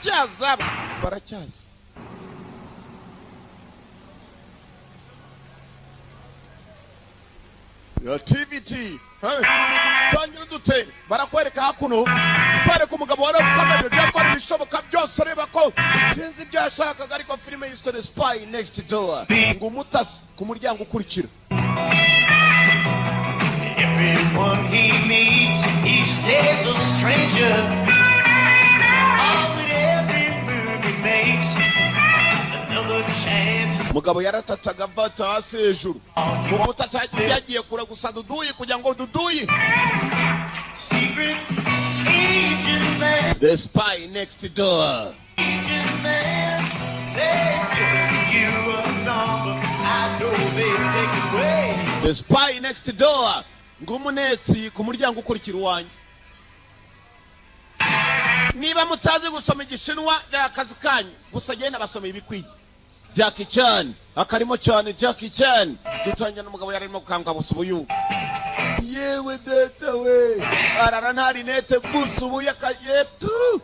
Baracyaza, baracyaza. Ya TVT. Hey, tangira dute. Barakwereka hakuno, kwereka umugabo wari ukomeje byakora ibishoboka byose. Areba ko sinzi ibyo yashakaga, ariko filime yiswe The Spy Next Door, ngo umutasi ku muryango ukurikira. Everyone he meets, he stays a stranger. Oh, with every move he makes, another chance. Umugabo yaratataga avata hasi hejuru mu butata, yagiye kure gusa duduyi kugira ngo duduyi. Secret agent man, The Spy Next Door. Agent man. They've given you a number. I know they take away. The Spy Next Door, ngo umunetsi ku muryango ukurikira uwanjye. Niba mutazi gusoma Igishinwa, ni akazi kanyu. Gusa genda basoma ibikwiye. Jackie Chan akarimo cyane. Jackie Chan dutangira n'umugabo yari arimo gukanga busa ubuyu. Yewe data we, arara nta rinete, busa ubuyu akayetu.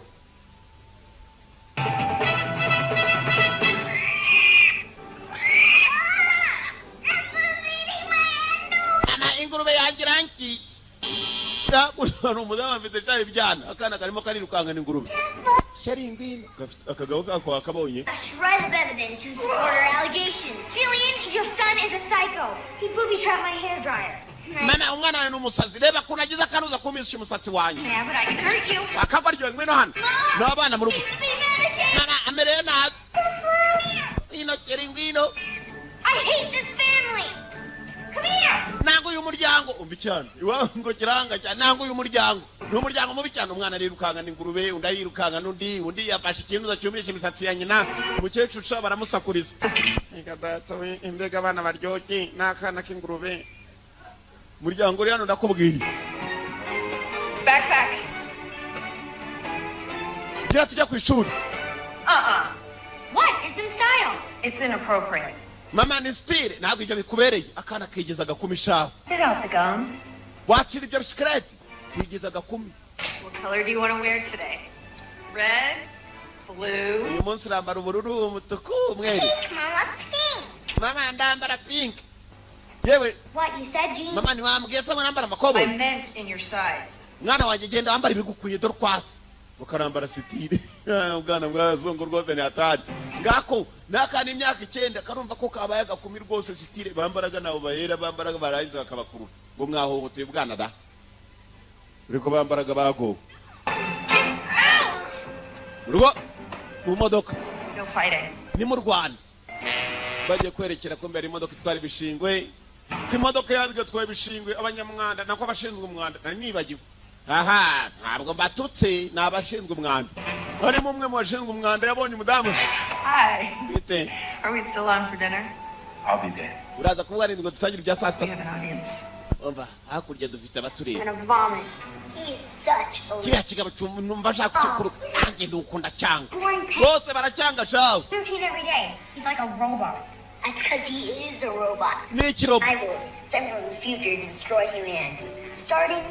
Mama, ingurube yanjye irankike. Hari umudamu afite cya ibyana, akana karimo karirukankana ingurube. Chérie, ngwino. Akagabo kako wakabonye. A shred of evidence to support her allegations. Jillian, your son is a psycho. He booby-trapped my hair dryer. Mama, umwana wawe ni umusazi. Reba ukuntu agize akanuza kumisha umusatsi wanjye. Yeah, but I can hurt you. Akagwa ryowe, ngwino hano n'abana mu rugo. Needs to be medicated. Mama amerewe nabi. Ngwino chérie, ngwino. I hate this family. Come here. Nanga uyu muryango. Umva icyana iwawe ngo kiranga cyane. Nanga uyu muryango, ni umuryango mubi cyane. Umwana arirukanka ingurube, undi arirukanka n'undi, undi yafashe ikintu cyumisha imisatsi ya nyina. Umukecuru sha baramusakuriza. Reka data we, mbega abana baryoshye n'akana k'ingurube. Umuryango uri hano, ndakubwiye. Backpack. Gira tujya ku ishuri. Uh-uh. What? It's in style. It's inappropriate. Mama, ni style, ntabwo ibyo bikubereye. Akana kigeza agakumi shaho. Get out the gum. Wakira ibyo bisikareti, kigeza agakumi. What color do you want to wear today? Red? Blue? Uyu munsi urambara ubururu, umutuku, umweru? Pink, Mama, pink. Mama, ndambara pink. Yewe. What you said, Jean? Mama, ntiwambwiye se ngo nambara I amakoboyi? meant in your size. Mwana wanjye, genda wambara ibigukwiye. Dore ukwasi ukarambara style. Ubwana bw'abazungu rwose ni hatari. Ngako n'akana imyaka 9 karumva ko kabaye agakumi rwose. Style bambaraga nabo bahera bambaraga, barangiza bakabakurura ngo mwahohoteye ubwana da. Uriko bambaraga bagowe mu rugo, mu modoka. No fighting. Ni mu Rwanda, bagiye kwerekera ko mbere imodoka itwara ibishingwe, ko imodoka yatwaye itwaye ibishingwe. Abanyamwanda, nako abashinzwe umwanda, nari nibagiwe. Aha ntabwo mbatutse, ni abashinzwe umwanda. Harimo umwe mu bashinzwe umwanda yabonye umudamu. Hi. Bite? Are we still on for dinner? I'll be there. Uraza kuba arindwi dusangire ibya saa sita. We have an audience. Umva, hakurya dufite abatureba. I'm gonna vomit. He is such a Kiriya kigabo numva ashaka kukikuruka nanjye nukunda cyanga. boring pet Bose baracyanga shawe. routine every day. He's like a robot. That's because he is a robot. Ni ikirobo. I will send from the future to destroy humanity, starting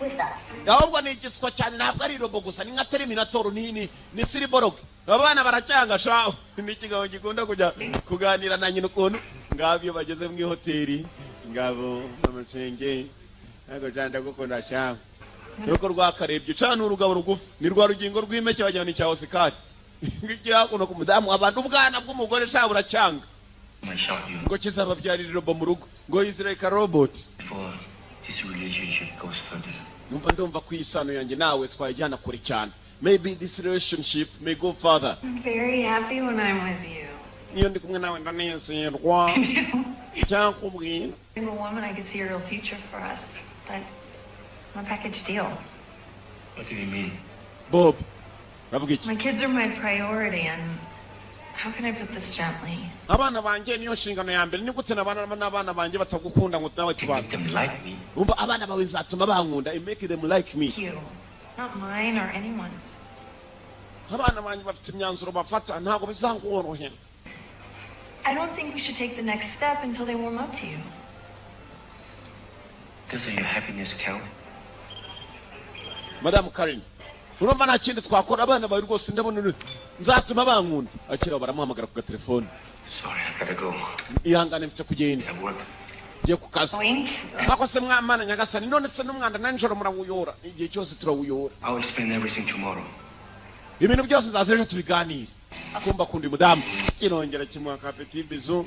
with us. Ahubwo ni igiswa cyane, ntabwo ari robo gusa, ni nka Terminator, ni cyborg. Abana baracyanga shawe. Ni ikigabo gikunda kujya kuganira na nyina ukuntu. Ngabo iyo bageze mu ihoteli, ngabo amacenge ntabwo cyane. Ndagukunda shawe. Nuko rwakarebye cana urugabo rugufi, ni rwa rugingo rw'impeke, wagira ni cya Osikari. Ngiki hakuno ku mudamu, abantu ubwana bw'umugore sha buracyanga. I'm gonna shout you Ngo kizababyarira robo mu rugo, ngo is like a robot. before this relationship goes further. Numva ndumva ko iyi sano yanjye nawe twayijyana kure cyane. Maybe this relationship may go further. I'm very happy when I'm with you. Iyo ndi kumwe nawe ndanezerwa, icyakubwira. Single woman, I could see a real future for us. But I'm a package deal. What do you mean? Bob, uravuga iki? My kids are my priority, and how can I put this gently? Abana banjye niyo nshingano ya mbere. Ni gute nabana n'abana banjye batagukunda ngo nawe tubane? Make them like me. Umva, abana bawe nzatuma bankunda. I make them like me. You. Not mine or anyone's. Abana banjye bafite imyanzuro bafata, ntabwo bizangorohera. I don't think we should take the next step until they warm up to you. Doesn't your happiness count? Madamu Karin, Urumva nta kindi twakora. Abana bawe rwose ndabona nzatuma bankunda. Akira, baramuhamagara ku gatelefone. Sorry, I gotta go. Ihangane, mfite kugenda. At work. Ngiye ku kazi. Wink. Ntako se mwamana nyagasani, none se n'umwanda na nijoro murawuyora? Igihe cyose turawuyora. I'll explain everything tomorrow. Ibintu byose nzaza ejo tubiganire. Kumva akunda uyu mudamu, kirongera kimuha ka petit bisou.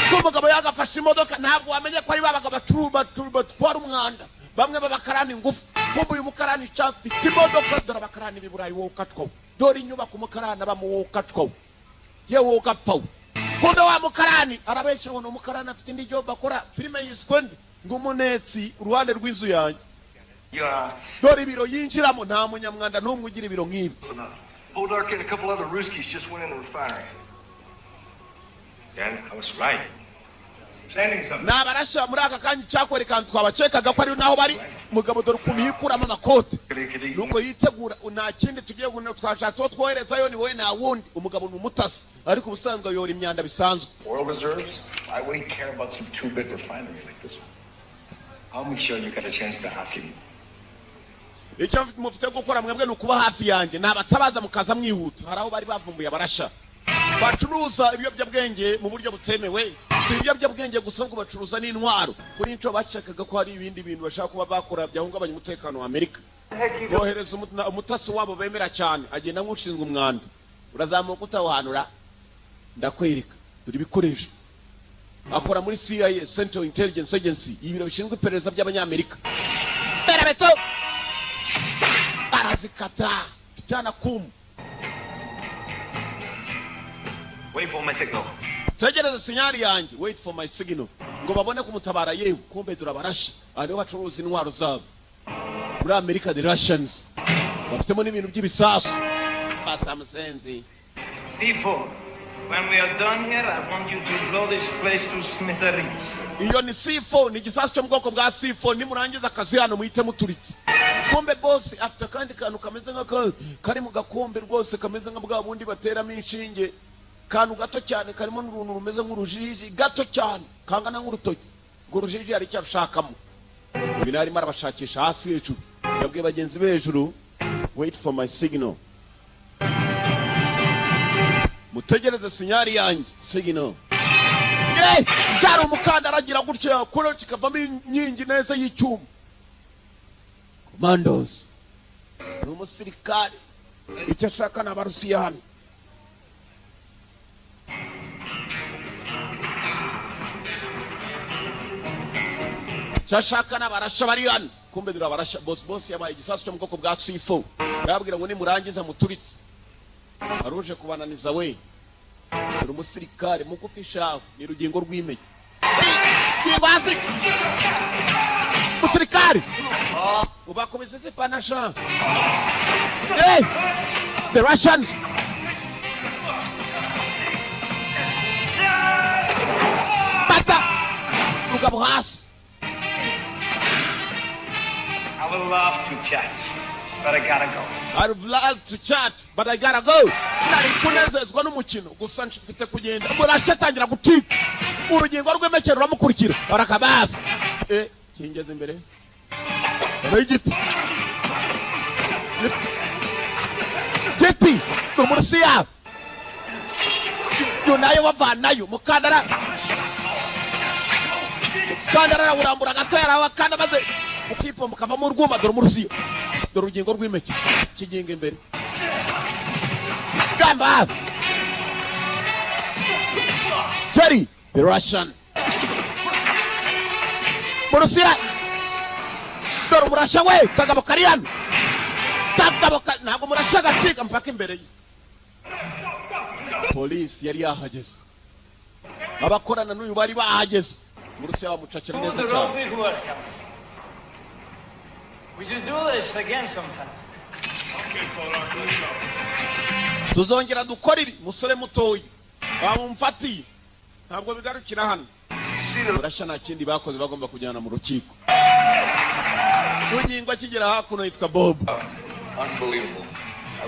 Ko umugabo yagafashe imodoka, ntabwo wamenya ko ari babaga batwara umwanda, bamwe b'abakarani ingufu. Kumva uyu mukarani afite imodoka. Dore abakarani b'i Burayi, wowe ukatwawe. Dore inyubako umukarani abamo, wowe ukatwawe, yewe wowe ugapfawe. Kumbe wa mukarani arabeshya ngo ni umukarani, afite indi job akora. Filime yiswe nde? Ngo Umunetsi. Uruhande rw'inzu yanjye. You are. Dore ibiro yinjiramo, nta munyamwanda n'umwe ugira ibiro nk'ibi. Enough. Poldark and a couple other Ruskies just went in the refinery. Then I was right. Planning something. Ni abarasha muri aka kanya. Icyakwereka twabakekaga ko ari naho bari. Mugabo dore ukuntu yikuramo amakote nuko yitegura. Nta kindi tugiye twashatse uwo twoherezayo, ni wowe, nta wundi. Umugabo ni umutasi, ariko ubusanzwe ayora imyanda bisanzwe. Oil reserves? Why would he care about some two-bit refinery like this one? I'll make sure you get a chance to ask him. Icyo mufite gukora mwebwe ni ukuba hafi yanjye, ni abatabaza mukaza mwihuta. Hari aho bari bavumbuye abarasha bacuruza ibiyobyabwenge mu buryo butemewe. Si ibiyobyabwenge gusa, ahubwo bacuruza n'intwaro. Kuri inshuro bacekaga ko hari ibindi bintu bashaka kuba bakora byahungabanya umutekano wa Amerika. Bohereza umutasi wabo bemera cyane, agenda nk'ushinzwe umwanda. Urazamuka utawuhanura, ndakwereka. Dore ibikoresho akora muri CIA, Central Intelligence Agency, ibiro bishinzwe iperereza by'Abanyamerika. Berabeto barazikata cyana kumu. Wait for my signal. Tegereza signal yanjye, wait for my signal, ngo babone kumutabara. Yewe, kumbe turabarashe. Aha niho bacuruza intwaro zabo muri Amerika, the Russians bafitemo n'ibintu by'ibisasu batamusenzi. C4. When we are done here, I want you to blow this place to smithereens. Iyo ni C4, ni igisasu cyo mu bwoko bwa C4. Nimurangiza akazi hano muhite muturitse. Kumbe boss afite akandi kantu kameze nk'aka kari mu gakombe rwose, kameze nka bwa bundi bateramo inshinge, kantu gato cyane karimo n'uruntu rumeze nk'urujiji gato cyane kangana nk'urutoki. Urwo rujiji hari icyo arushakamo. Ibi arimo arabashakisha hasi hejuru. Yabwiye bagenzi be hejuru: "Wait for my signal," mutegereze signal yanjye, signal. Eh, byari umukandara agira gutya kuro kikavamo inkingi neza y'icyuma. Commandos ni umusirikare, icyo ashaka ni Abarusiya hano. Icyo ashaka ni abarasha bari hano. Kumbe dore abarasha. Boss, boss yabaye igisasu cyo mu bwoko bwa C4, arababwira ngo nimurangiza muturitse. Aruje kubananiza we. Dore umusirikare mugufi shaho, ni rugingo rw'impeke, gingo hasi. Musirikare ubakubise zipanasha. Hey, the Russians bata rugabo hasi. I would love to chat, but I gotta go. I would love to chat, but I gotta go. Nari kunezezwa n'umukino gusa mfite kugenda. Murashe atangira gucika urugingo rw'impeke ruramukurikira, barakabaza. Eh, kingeze imbere igiti giti ni Umurusiya yo nayo bavanayo mukandara. Mukandara arawurambura gato, yarawakanda maze ukipomba ukavamo urwuma. Dore Umurusiya, dore urugingo rw'impeke kiginga imbere gamba. Jerry the Russian, Murusiya. Dore umurasha we, kagabo kari hano, kagabo ntabwo murasha agacika mpaka imbere ye. Polisi yari yahageze, abakorana n'uyu bari bahageze. Murusiya bamucakira neza The cyane. real big work. We should do this again sometime. Tuzongera dukora ibi, musore mutoya. Bamumfatiye, ntabwo bigarukira hano. Murasha nta kindi bakoze, bagomba kujyana mu rukiko. Bugingo akigera hakuno yitwa Bob. Unbelievable.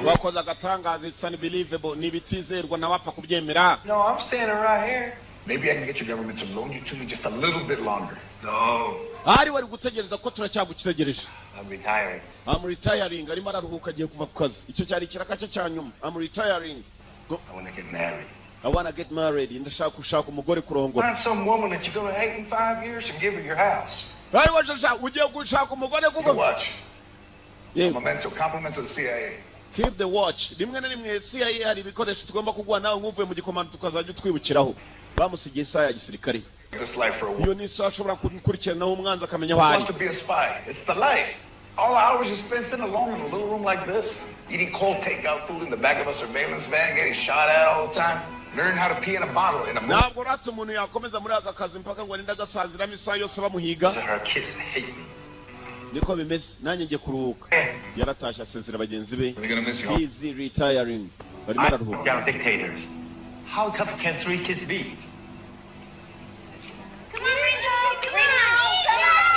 Wakoze agatangaza, it's unbelievable, ni ibitizerwa, nawe apfa kubyemera. No, I'm standing right here. Maybe I can get your government to loan you to me just a little bit longer. No. Ahari wari gutegereza ko turacyagutegereje. I'm retiring. I'm retiring. Arimo araruhuka, agiye kuva ku kazi. Icyo cyari ikiraka cye cya nyuma. I'm retiring. Go. I want to get married. I wanna get married. Ndashaka gushaka umugore, kurongora. Find some woman that you're gonna hate in 5 years and give her your house. Ariko shasha ugiye gushaka umugore kuko Watch. Yego. Memento. Compliments of the CIA. Keep the watch. Rimwe na rimwe CIA hari ibikoresho tugomba kuguha nawe nk'uvuye mu gikomando, tukazajya utwibukiraho. Bamusigiye isaha ya gisirikare. This life for a while. Iyo ni isaha ashobora gukurikiranaho umwanzi, akamenya aho ari. Wants to be a spy. It's the life. All the hours you spend sitting alone in a little room like this, eating cold takeout food in the back of a surveillance van, getting shot at all the time, learn how to pee in a bottle in a movie. Ntabwo uratse umuntu yakomeza muri aka kazi mpaka ngo arinde agasaziramo isaha yose bamuhiga. Her kids hate me. Niko bimeze, nanjye ngiye kuruhuka. Yaratashye, asezera bagenzi be. We're gonna miss you. He is retiring, barimo I araruhuka. Down dictators. How tough can three kids be? Come on, Ringo! Come on! Come on!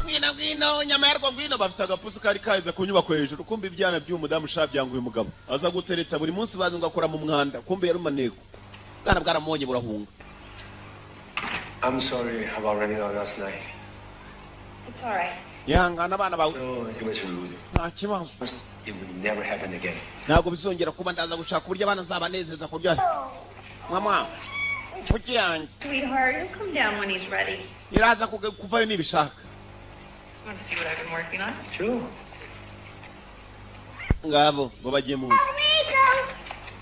Ngwino, ngwino, nyama yarwo, ngwino. Bafite agapusi kari kaheze ku nyubako hejuru. Kumva ibyana by'uyu mudamu ushaka byanguye umugabo aza gutereta buri munsi, bazi ngo akora mu mwanda, kumbe yari umaneko. Bwana bwaramubonye burahunga. I'm sorry about running out last night. It's all right. Ihangana, abana bawe. No, it was rude. Nta kibazo. It will never happen again. Ntabwo bizongera kuba. Ndaza gushaka uburyo abana nzabanezeza kurya. Mama, kuki yanjye. Sweetheart, he'll come down when he's ready. Iraza kuvayo nibishaka. Want to see what I've been working on? Sure. Ngabo ngo bagiye mu nzu. Ringo!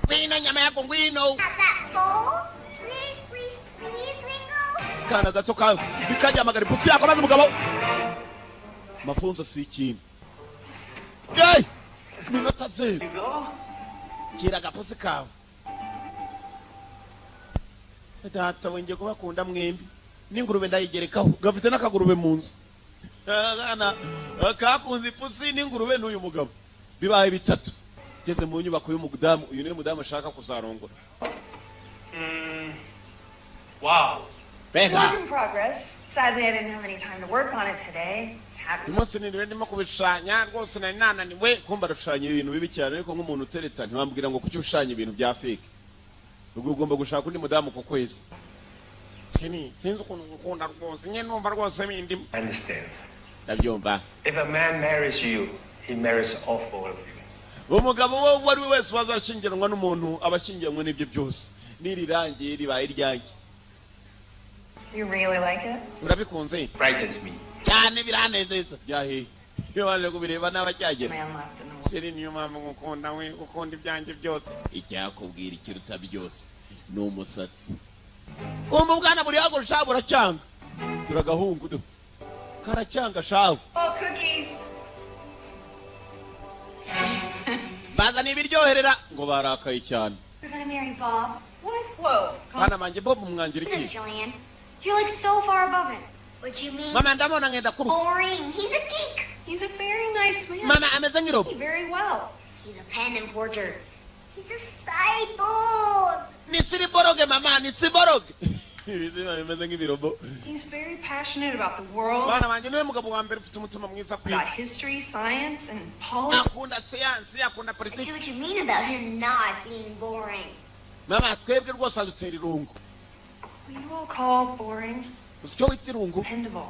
Ngwino, nyama yako, ngwino. Not that bowl. Please, please, please, Ringo. Kana gato kawe bikajyamagara ipusi yako, maze umugabo mafunzo si ikintu. Hey! Minota zeru. Kira agapusi kawe. Data wongeye kubakunda mwembi n'ingurube ndayigerekaho. Gafite n'akagurube mu nzu. Akana kakunze ipusi n'ingurube n'uyu mugabo, bibaye bitatu. Ngeze mu nyubako y'umudamu, uyu niwe mudamu ashaka kuzarongora. Wow. It's Mbega! work in progress. Sadly, I didn't have any time to work on it today. Happens. Uyu munsi niriwe ndimo kubishushanya rwose, nari nananiwe. Kumva arashushanya ibintu bibi cyane, ariko nk'umuntu utereta ntiwambwira ngo kuki ushushanya ibintu bya fake. Ubwo ugomba gushaka undi mudamu ku kwezi. Chérie, sinzi ukuntu ngukunda rwose, nyine numva rwose bindimo. I understand. Ndabyumva. If a man marries you, he marries all four of you. Umugabo we uwo ari we wese wazashyingiranwa n'umuntu aba ashyingiranywe n'ibyo byose. N'irirangiye ribaye iryanjye. Do you really like it? Urabikunze? Frightens me. Cyane, biranezeza. Byahehe iyo waje kubireba n'abacyagera. Man left in the world. Chérie, niyo mpamvu ngukunda, we ukunda ibyanjye byose. Icyakubwira ikiruta byose ni umusatsi. Kumva ubwana buri hagurusha buracyanga. Turagahungu du karacyanga shawe. Oh, cookies. Bazana ibiryoherera ngo barakaye cyane. You're gonna marry Bob. What? Whoa. Bana banjye, Bob mwangira Goodness, iki? Jillian. You're like so far above him. What you mean? Mama, ndamubona ngenda kuruka. Boring. He's a geek. He's a very nice man. Mama, ameze nk'irobo. Very well. He's a pen importer. He's a cyborg. Ni cyborg, mama, ni cyborg. Ibizima bimeze nk'ibirobo. He's very passionate about the world, Bana banjye, niwe mugabo wa mbere ufite umutima mwiza ku about isi. History, science, and politics. Akunda siyansi, akunda I see politiki. what you mean about him not being boring. Mama, twebwe rwose adutera irungu. What you all call boring, Uzi icyo wita irungu? Dependable.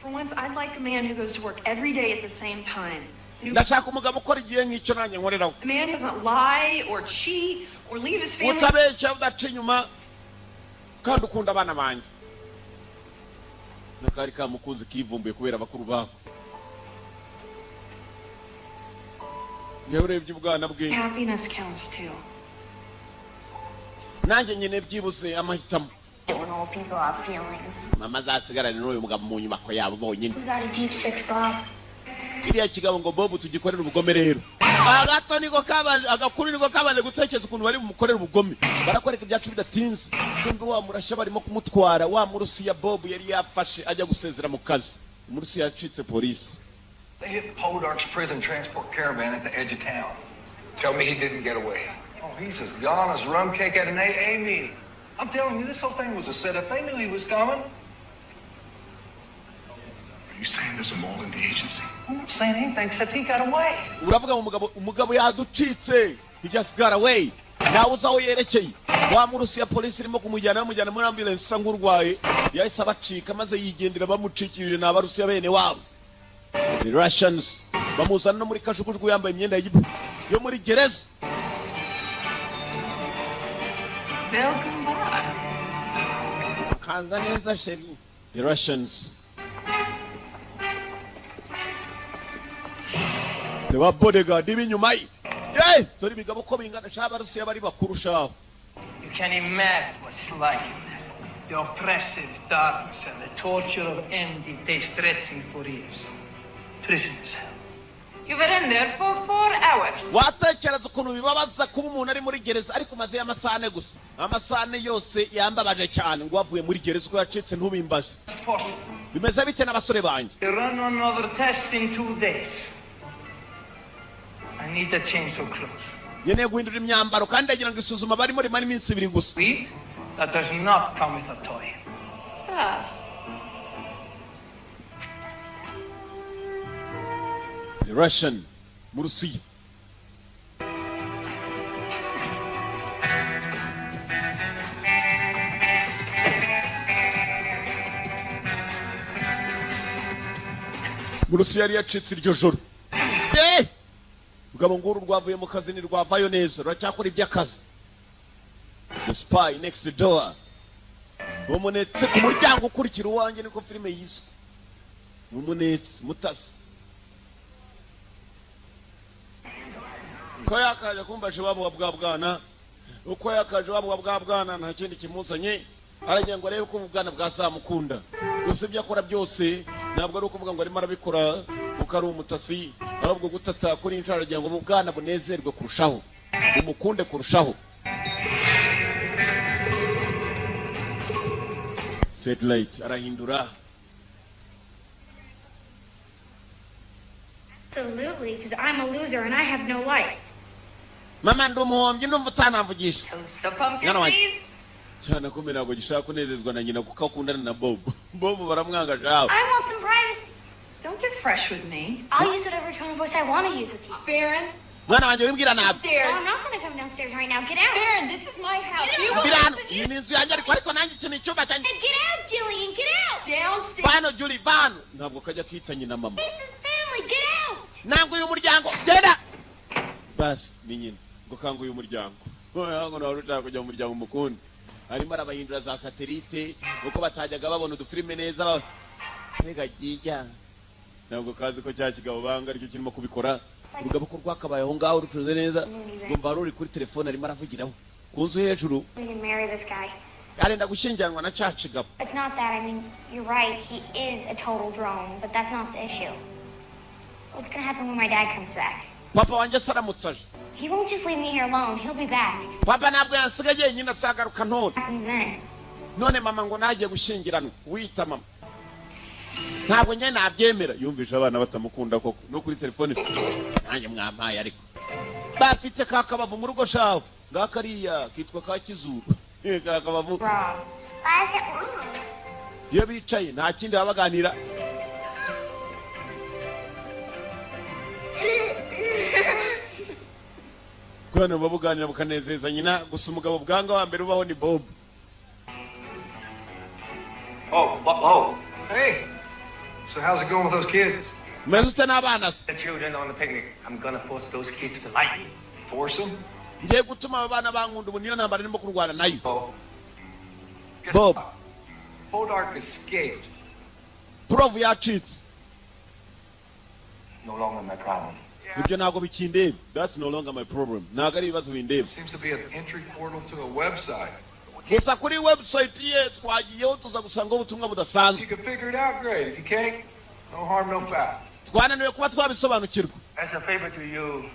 For once, I'd like a man who goes to work every day at the same time. Ndashaka umugabo ukora igihe nk'icyo nanjye nkoreraho. A man who doesn't lie or cheat or leave his family. Utabeshya, udaca inyuma, kandi ukunda abana banjye. N'akari kamukunzi kivumbuye kubera bakuru bako. Njyewe urebye ubwana bwe. Happiness counts too. Nanjye nyine byibuse amahitamo. When old people have feelings. Mama azasigarane n'uyu mugabo mu nyubako yabo bonyine. We got a deep six, Bob. Kiriya kigabo ngo Bob tugikorere ubugome rero. Agato niko kabanje, agakuru niko kabanje gutekereza ukuntu bari bumukorere ubugome. Barakwereka ibyacu bidatinze. Kumbe wa murashya barimo kumutwara, wa Murusiya Bob yari yafashe ajya gusezera mu kazi. Umurusiya yacitse polisi. They hit the Poldark's prison transport caravan at the edge of town. Tell me he didn't get away. Oh, he's as gone as rum cake at an AA meeting. I'm telling you, this whole thing was a setup. They knew he was coming. Are you saying there's a mole in the agency? I'm not saying anything except he got away. Uravuga ngo umugabo yaducitse. He just got away, ntawe uzi aho yerekeye. Wa Murusiya, polisi irimo kumujyana, bamujyana muri ambulance isa nk'urwaye, yahise abacika maze yigendera. Bamucikirije ni Abarusiya bene wabo, the Russians. Bamuzana no muri kajugujugu yambaye imyenda yo muri gereza. Welcome back. Kaza neza, chérie. The Russians bafite ba bodyguard b'inyuma ye. Yeee, dore ibigabo ko bingana sha! Abarusiya bari bakuru shaho. You can imagine what's like in there. The oppressive darkness and the torture of empty days stretching for years. Prison is hell. You were in there for 4 hours. Watekereza ukuntu bibabaza kuba umuntu ari muri gereza, ariko umazeyo amasaha 4 gusa? Amasaha 4 yose yambabaje cyane. Ngo wavuye muri gereza uko yacitse, ntubimbaze. It's possible. Bimeze bite n'abasore banjye? They run another test in 2 days. I need a change of clothes. Nkeneye guhindura imyambaro, kandi ndagira ngo isuzuma barimo rimara iminsi 2 gusa. Wait, that does not come with a toy. Ah. The Russian, mu Rusiya. Mu Rusiya yari yacitse iryo joro. Eh! Rugabo nguru rwavuye mu kazi, ntirwavayo neza, ruracyakora iby'akazi. The Spy Next Door, umunetse ku muryango ukurikira uwanjye, niko filime yiswe. Umunetse mutasi ko yakaje kumva iwabo wa bwa bwana, uko yakaje iwabo wa bwa bwana, nta kindi kimuzanye, aragira ngo arebe ko ubu bwana bwazamukunda. Gusa ibyo akora byose ntabwo ari ukuvuga ngo arimo arabikora kuko ari umutasi, ahubwo gutata kuri inshuro aragira ngo ubu bwana bunezerwe kurushaho, bumukunde kurushaho. Satellite arahindura. Absolutely, because I'm a loser and I have no life. Mama, ndi umuhombyi, ndumva utanamvugisha. Toast the pumpkin, Mwana wanjye. please. Cyane ko ntabwo gishaka kunezezwa na nyina kuko akundana na Bob. Bob baramwanga shawe. I want some privacy. Don't get fresh with me. I'll use whatever tone of voice I want to use with you. Baron, Mwana wanjye, wimbwira nabi. No, upstairs. I'm not going to come downstairs right now. Get out. Baron, this is my house. You will Mbira hano, iyi ni inzu yanjye, ariko nanjye iki ni icyumba cyanjye. Get out, Jillian. Get out. Downstairs. Vano Julie, vano. Ntabwo kajya kita nyina mama. This is family. Get out. Ntabwo uyu muryango, genda basi. Ni nyina ngo kanga uyu muryango, ngo nawe ushaka kujya mu muryango umukundi. Arimo arabahindura za satellite uko batajyaga babona udufilime neza. Mbega jijya, ntabwo kazi ko cya kigabo banga aricyo kirimo kubikora. Urugabo ko rwakabaye aho ngaho rucuze neza, ngumva ruri kuri telefone arimo aravugiraho ku nzu hejuru. We can marry this guy. Arenda gushyingiranwa na cya kigabo. It's not that. I mean, you're right. He is a total drone, but that's not the issue. What's going to happen when my dad comes back? Papa wanjye se aramutse aje? He won't just leave me here alone. He'll be back. Papa ntabwo yansiga jyenyine, azagaruka none. Happens then? None mama ngo nagiye gushyingiranwa, wita mama, ntabwo njye nabyemera. Yumvisha abana batamukunda koko, no kuri telefone nanjye mwampaye, ariko bafite ka kabavu mu rugo shawe, ngaka kariya kitwa ka kizuru, ka kabavu. Wrong. Why is it wrong? Iyo bicaye nta kindi baba baganira. Kubera buba buganira bukanezeza nyina gusa. Umugabo bwanga wa mbere ubaho ni Bob. Oh, oh. Hey, so how's it going with those kids? Umeze ute n'abana se? The children on the picnic. I'm gonna force those kids to like me. Force them? Ngiye gutuma aba bana bankunda, ubu niyo ntambara ndimo kurwana nayo. Oh. Guess Bob. what? Poldark escaped. Porovu yacitse. No longer my problem. Ibyo ntabwo bikindeba, that's no longer my problem, ntabwo ari ibibazo bindeba. Seems to be an entry portal to a website. Gusa kuri website ye twagiyeho, tuza gusanga ubutumwa If budasanzwe. you can figure it out, great. If you can't, no harm, no foul. Twananiwe kuba twabisobanukirwa. As a favor to you,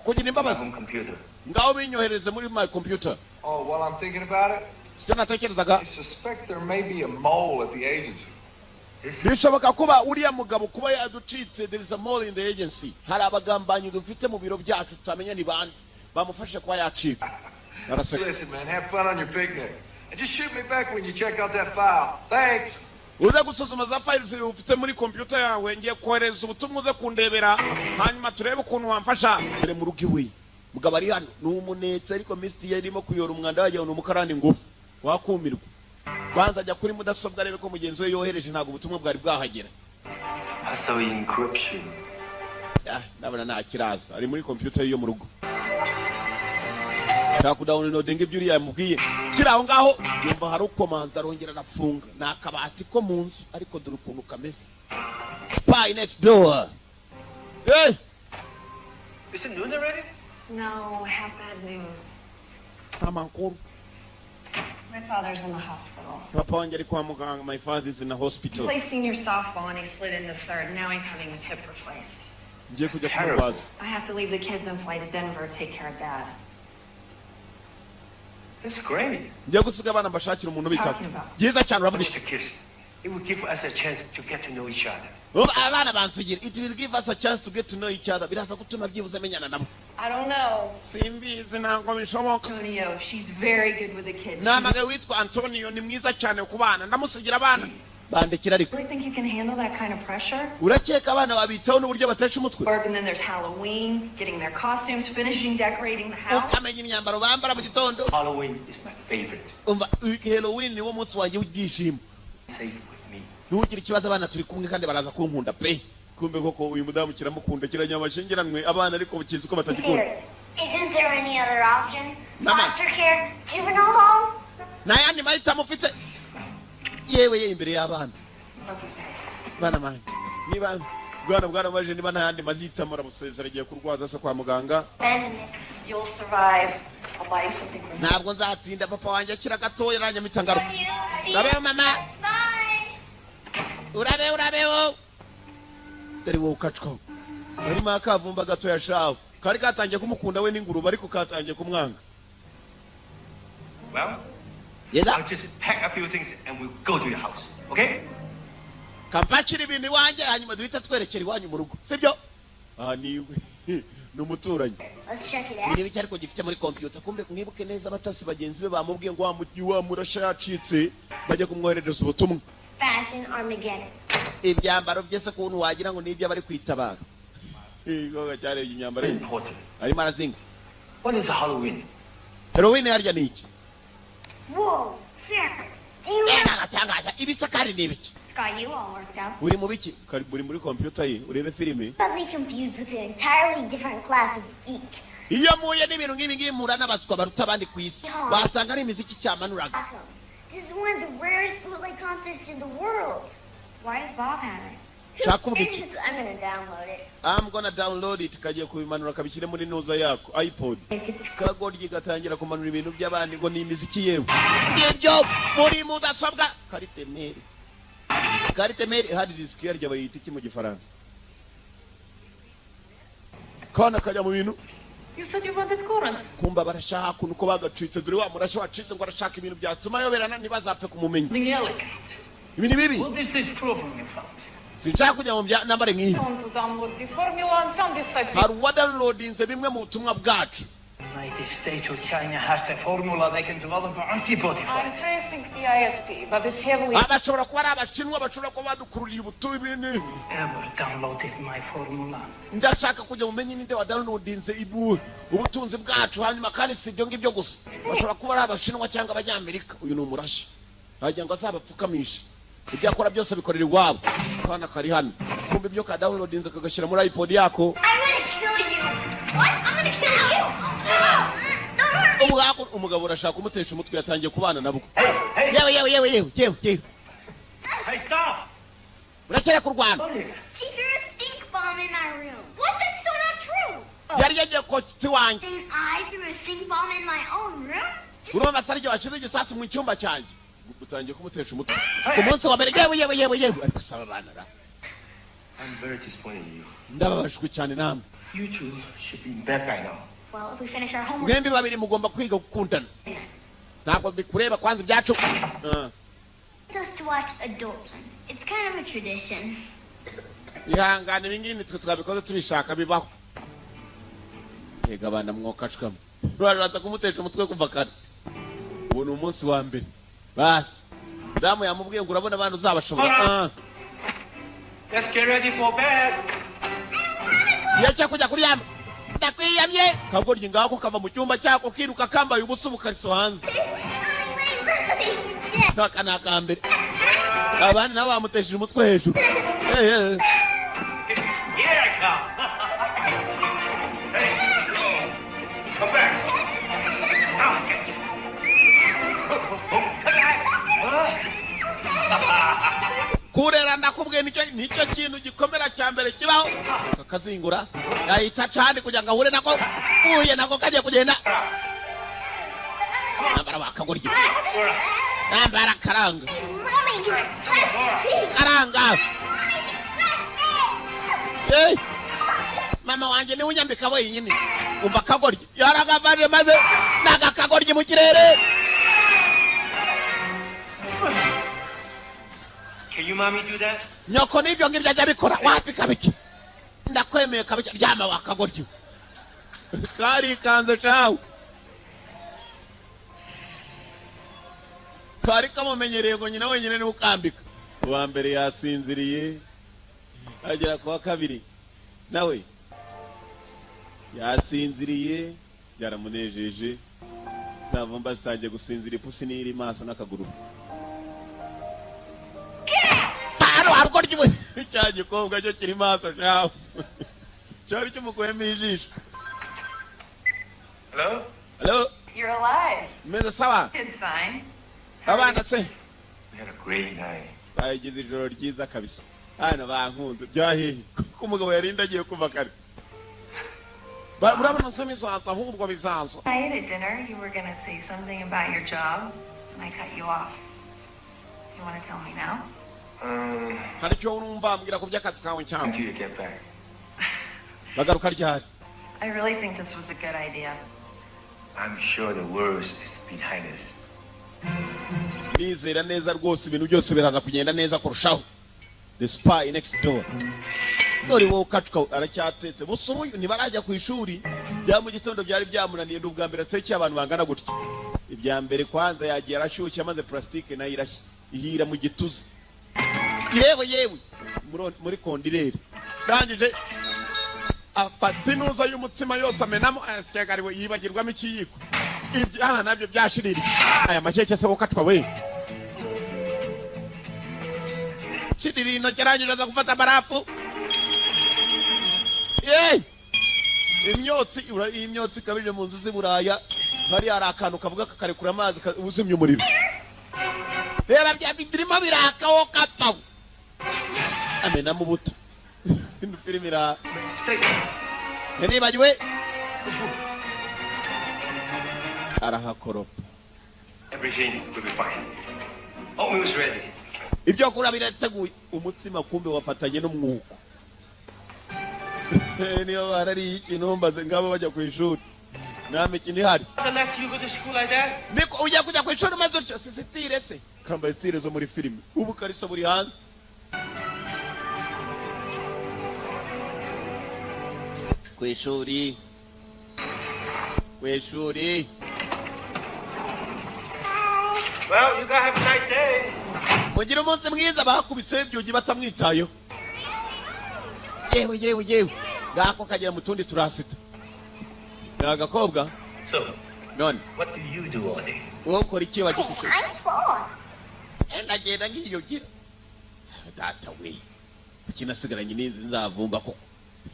Kugira my imbabazi. home computer. Ngaho binyohereze muri my computer. Oh, while I'm thinking about it, Sicyo natekerezaga. I suspect there may be a mole at the agency. Bishoboka kuba uriya mugabo kuba yaducitse. There is a mole in the agency. Hari abagambanyi dufite mu biro byacu, tutamenya ni bande bamufashe kuba yacika. Araseka. Listen, man, have fun on your picnic. And just shoot me back when you check out that file. Thanks. Uze gusuzuma za files ufite muri computer yawe, ngiye kohereza ubutumwa, uze kundebera, hanyuma turebe ukuntu wamfasha. Dore mu rugo iwe Mugabo ari hano ni umunetse, ariko misiti yarimo kuyora umwanda, wagira ngo ni umukarani ngufu. Wakumirwa. Banza ajya kuri mudasobwa arebe ko mugenzi we yohereje. Ntabwo ubutumwa bwari bwahagera. Hasso encryption. Ah, ndabona nta kiraza. Ari muri computer ye yo mu rugo, shaka kudownloadinga ibyo uriya yamubwiye. Kiri aho ngaho, yumva hari ukomanza, arongera arafunga. Ni akabati ko mu nzu, ariko dore ukuntu kameze. Spy next door. Hey! Is it noon already? No, I have bad news. Amakuru. My father's in the hospital. Papa wanjye ari kwa muganga. My father is in the He hospital. plays senior softball and he slid into third. Now he's having his hip replaced. Ngiye kujya kumurwaza. I have to leave the kids and fly to Denver to take care of Dad. That's great. Ngiye gusiga abana mbashakira umuntu ubitaho. Talking about. Byiza cyane. Uravuga iki? Mr. Kiss. It will give us a chance to get to know each other. Ubu abana bansigira. It will give us a chance to get to know each other. Biraza gutuma byibuze menyana nabo. I don't know. Simbizi, ntabwo bishoboka. Antonio, she's very good with the kids. Namagaye witwa Antonio, ni mwiza cyane ku bana. Ndamusigira abana bandekera ariko. You really think you can handle that kind of pressure? Urakeka abana babitaho n'uburyo batesha umutwe? Work, and then there's Halloween, getting their costumes, finishing decorating the house. Ukamenya imyambaro bambara mu gitondo. Halloween is my favorite. Umva, Halloween niwo munsi wanjye w'ibyishimo. Safe with me. Ntugire ikibazo, abana turi kumwe kandi baraza kunkunda pe. Kumbe koko uyu mudamu kiramukunda, kiranyabashyingiranwe abana, ariko kizi ko batagikunda. Serious. Isn't there any other option? Mama. Foster care? Juvenile home? Nta yandi mahitamo ufite? Yewe ye, imbere y'abana. Love you guys. Bana banjye, niba bwana bwaramaje, niba nta yandi mahitamo, aramusezera, agiye kurwaza se kwa muganga. Abandon it. You'll survive. I'll buy you something from Ntabwo nzatinda, papa wanjye akira gatoya nanjye mpita ngaruka. Love you. See you. Urabeho, mama. Bye. Urabe, urabeho. Dore wowe ukacwaho barimo akavumba gatoya shawe kari katangiye kumukunda we n'ingurube, ariko katangiye kumwanga. Well, Yeza. I'll just pack a few things and we'll go to your house. Okay? Kampakira ibintu iwanjye, hanyuma duhita twerekera iwanyu mu rugo, sibyo? Aha ni iwe, ni umuturanyi. Let's check it out. Ni ibiki ariko gifite muri computer? Kumbe mwibuke neza, abatasi bagenzi be bamubwiye ngo wa murasha yacitse, bajya kumwoherereza ubutumwa. Fashion Armageddon. Ibyambaro bye se, kuntu wagira ngo nibyo bari kwitabara? Igikorwa cyarebye imyambaro ye. Important. Arimo arazinga. What is Halloween? Halloween harya ni iki? Whoa, fair. Do you Eh, nagatangaza ibisakari ni ibiki? Got you all worked up. Uri mu biki? Uri muri computer ye, urebe filime. Probably confused with an entirely different class of geek. Iyo muhuye n'ibintu nk'ibi ngibi, muhura n'abaswa baruta abandi ku isi. Wasanga ari imiziki cyamanuraga. Awesome. This is one of the rarest bootleg concerts in the world. Why does Bob have it? Shaka kuvuga iki? I'm gonna download it. I'm gonna download it. Kagiye kubimanura kabishyire muri nuza yako iPod. If it's Kagoryi gatangira kumanura ibintu by'abandi ngo ni imiziki. Yewe, ibyo muri mudasobwa, carte mère, carte mère, hard disk yarya bayita iki mu Gifaransa? Kana kajya mu bintu. You said you wanted currant. Kumba barashaka ukuntu uko bagacitse. Dore wa murasha wacitse ngo arashaka ibintu byatuma ayoberana, ntibazapfe kumumenya. Something elegant. Ibi ni bibi. What is this problem you found? Sinshaka kujya mu bya nambare nk'iyi. I want to download the formula and found this site. Hari uwadownloadinze bimwe mu butumwa bwacu. United States or China has the formula. They can develop an antibody for I'm it. tracing the ISP, but it's heavily Ah, bashobora kuba ari Abashinwa, bashobora kuba badukururiye ubutumwa ibintu. Ever downloaded my formula? Ndashaka kujya mumenye ninde wadownloadinze ibu ubutunzi bwacu. Hanyuma kandi si ibyo ngibyo gusa, bashobora kuba ari Abashinwa cyangwa Abanyamerika. Uyu ni umurashi, wagira ngo azabapfukamishe. Ibyo akora byose bikorera iwabo. Akana kari hano, kumva ibyo kadownloadinze kagashyira muri iPod yako. I'm gonna kill you. What? I'm gonna kill you. Don't hurt me. Ubu umugabo urashaka kumutesha umutwe, yatangiye kubana nabwo. Yewe, yewe, yewe, yewe, yewe, yewe! Hey, stop! Urakere kurwana. She threw a stink bomb in my room. What? That's so not true. Oh. Yari yagiye kotsa iwanjye. Then I threw a stink bomb in my own room? Just Urumva atari ryo washyize igisasu mu cyumba cyanjye? Utangiye kumutesha umutwe ku munsi wa mbere. Yewe, yewe, yewe, yewe! Ariko saba abana ra. I'm very disappointed in you. Ndababajwe cyane namwe. You two should be in bed by now. Well, if we finish our homework. Mwembi babiri mugomba kwiga gukundana. Ntabwo bikureba, kwanza ibyacu. Ah. It's us to watch Adult Swim. It's kind of a tradition. Ihangane, ibi ngibi nitwe twabikoze tubishaka, bibaho. Yega abana mwokacwamo, baraza kumutesha umutwe kuva kare. Ubu ni umunsi wa mbere. Basi damu yamubwiye ngo urabona abana uzabashobora. Ah. Let's get ready for bed. Iyo cyo kujya kuryama. Ndakwiyamye kagoryi. Ngako kava mu cyumba cyako kiruka kambaye ubusa, ubukariso hanze. Aka ni akambere, abandi nabo bamutesheje umutwe hejuru. Eh, eh. Here I come. Hey, come back. Now I get you. Come back. Kurera ndakubwiye nicyo kintu gikomera cya mbere kibaho. Kakazingura yahita candi kugira ngo ahure nako, uhuye nako kagiye kugenda. Nambara wakagoryi, nambara karanga. Mommy, you trust me. Karanga. Hey! Mama wanjye niwe unyambika wenyine. Umva akagoryi yaragavanje maze n'agakagoryi mu kirere. Can you mommy do that? Nyoko n'ibyo ngibyo ajya abikora? Wapi kabiki, ndakwemeye kabiki. Ryama wakagoryi, karikanze cawe kari kamumenyereye ngo nyina wenyine niwe ukambika. Uwa mbere yasinziriye, agera ku wa kabiri nawe yasinziriye, byaramunejeje. Zavumba zitangiye gusinzira, ipusi niyo iri maso n'akaguru. Hano harugoryi we, cya gikobwa cyo kiri maso cawe cyari kimukuyemo ijisho. Hello? Hello? You're alive. Meze sawa. Good sign. Abana se? We had a great night. Bagize ijoro ryiza kabisa hano, bankunze byahehe kuko umugabo yarinda agiye kuva kare. Murabona se bizaza ahubwo bizaza. Tonight at dinner, you were gonna say something about your job, and I cut you off. You want to tell me now? Hari icyo urumva mbwira ku by'akazi kawe cyangwa? Until you get back. Bagaruka ryari? I really think this was a good idea. I'm sure the worst is behind us. Nizera neza rwose ibintu byose biraza kugenda neza kurushaho. The Spy Next Door. Dore wowe ukacuka aracyatetse busa ubu ntibarajya ku ishuri bya mu gitondo, byari byamunaniye. Ni ubwa mbere atekeye abantu bangana gutya. Ibya mbere kwanza yagiye arashyushya maze purasitike nayo irashya ihira mu gituza. Yewe yewe, muri kondireri ndangije afata inuza y'umutsima yose amenamo ayasyagariwe, yibagirwamo ikiyiko. Ibyaha nabyo byashiririye aya makeke se wokatwa we shiririye intoki. Arangije aza gufata barafu. Yeee, imyotsi iyi myotsi ikabije mu nzu z'i Buraya. Hariya hari akantu kavuga kakarekura amazi uzimya umuriro. Reba birimo biraka wo kapfa amenamo ubuto. Filime ira yaribagiwe arahakoropa. Everything will be fine. Oatmeal's ready. Ibyo kurya birateguye. Umutsima kumbe wafatanye n'umwuko. Niyo barariye ikintu mbaze ngabo bajya ku ishuri nta mikino ihari. Father left you go to school like that? Niko ujya kujya ku ishuri umaze utyo si style se? Kambaye style zo muri filime, ubu kariso buri hanze ku ishuri, ku ishuri. Well, you guys have a nice day. Mugire umunsi mwiza. Bakubise ibyugi batamwitayeho. Yewe yewe yewe, ngako kagera mu tundi turasita ni agakobwa. So, none what do you do all day? Wowe ukora iki wajya ku ishuri? I'm four. Ndagenda nkiyugira data we kuki nasigaranye n'izi nzavumba koko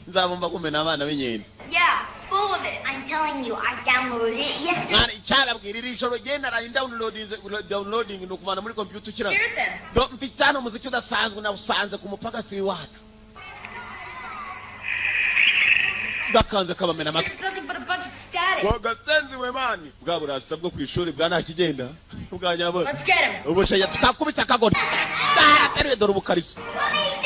nzavumba kumena abana b'inkende. Yeah, full of it. I'm telling you, I downloaded it yesterday. Mwana icyababwira iri joro genda naraye downloading ni ukuvana muri computer ukira. Hear them. Do mfite hano umuziki udasanzwe nawusanze ku mupaka si iwacu gakanze kabamena amatwi. There's nothing but a bunch of static. Wagasenzi we mani bwa burasita bwo ku ishuri bwa nta kigenda bwa nyabona. Let's get him. Ubushenya tukakubita akagoni darateruye. Dore ubukariso,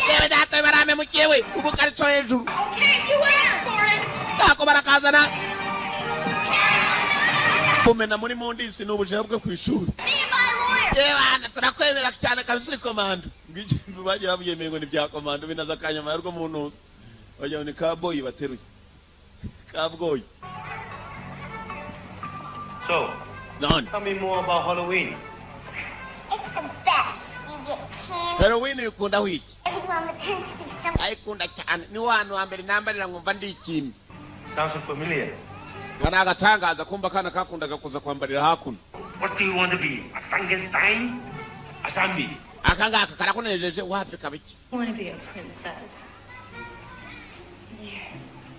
yewe data we, baramemukiye we, ubukariso hejuru. Okay, you asked for it. Ntako barakazana kumena muri mundisi ni ubushehe bwo ku ishuri. Me and my lawyer. Yewe bana, turakwemera cyane kabisa, uri komando. Ngiki bagiye babyemeye ngo ni bya komando binaza akanyama rwo mu ntuza wagira ngo ni kaboyi bateruye kabwoyi. So, none tell me more about Halloween. It's the best. You get candy. Halloween uyikunda wiki? Everyone pretends to be something. Ayikunda cyane, ni wa hantu hambere nambarira nkumva ndi ikintu. Sounds familiar. Nga ni agatangaza kumva akana kakundaga kuza kwambarira hakuno. What do you want to be? A Frankenstein? A zombie? Aka ngaka karakunejeje wapi kabiki? I want to be a princess.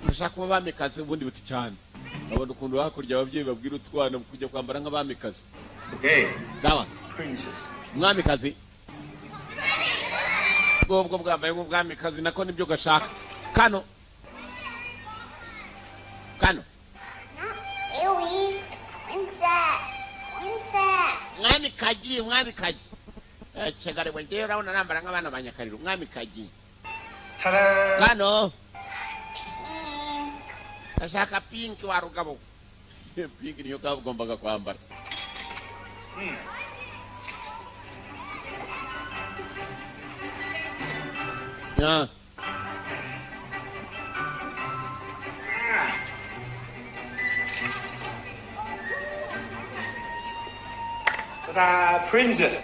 Urashaka kuba abamikazi ubundi buti cyane. Babona ukuntu hakurya ababyeyi babwira utwana kujya kwambara nk'abamikazi. Okay. Sawa. Princess. Umwamikazi bwobwo bwambaye nk'ubwamikazi, nako nibyo gashaka kano kano. Not really. Princess. Princess. Mwamikaji, mwamikaji. Eh, kigali we, ngewe urabona nambara nk'abana ba Nyakariro, umwamikaji. Ta-da! Kano. Pink. Gashaka pink wa rugabo, pink niyo kagombaga kwambara. Ya. Ta-da! Princess.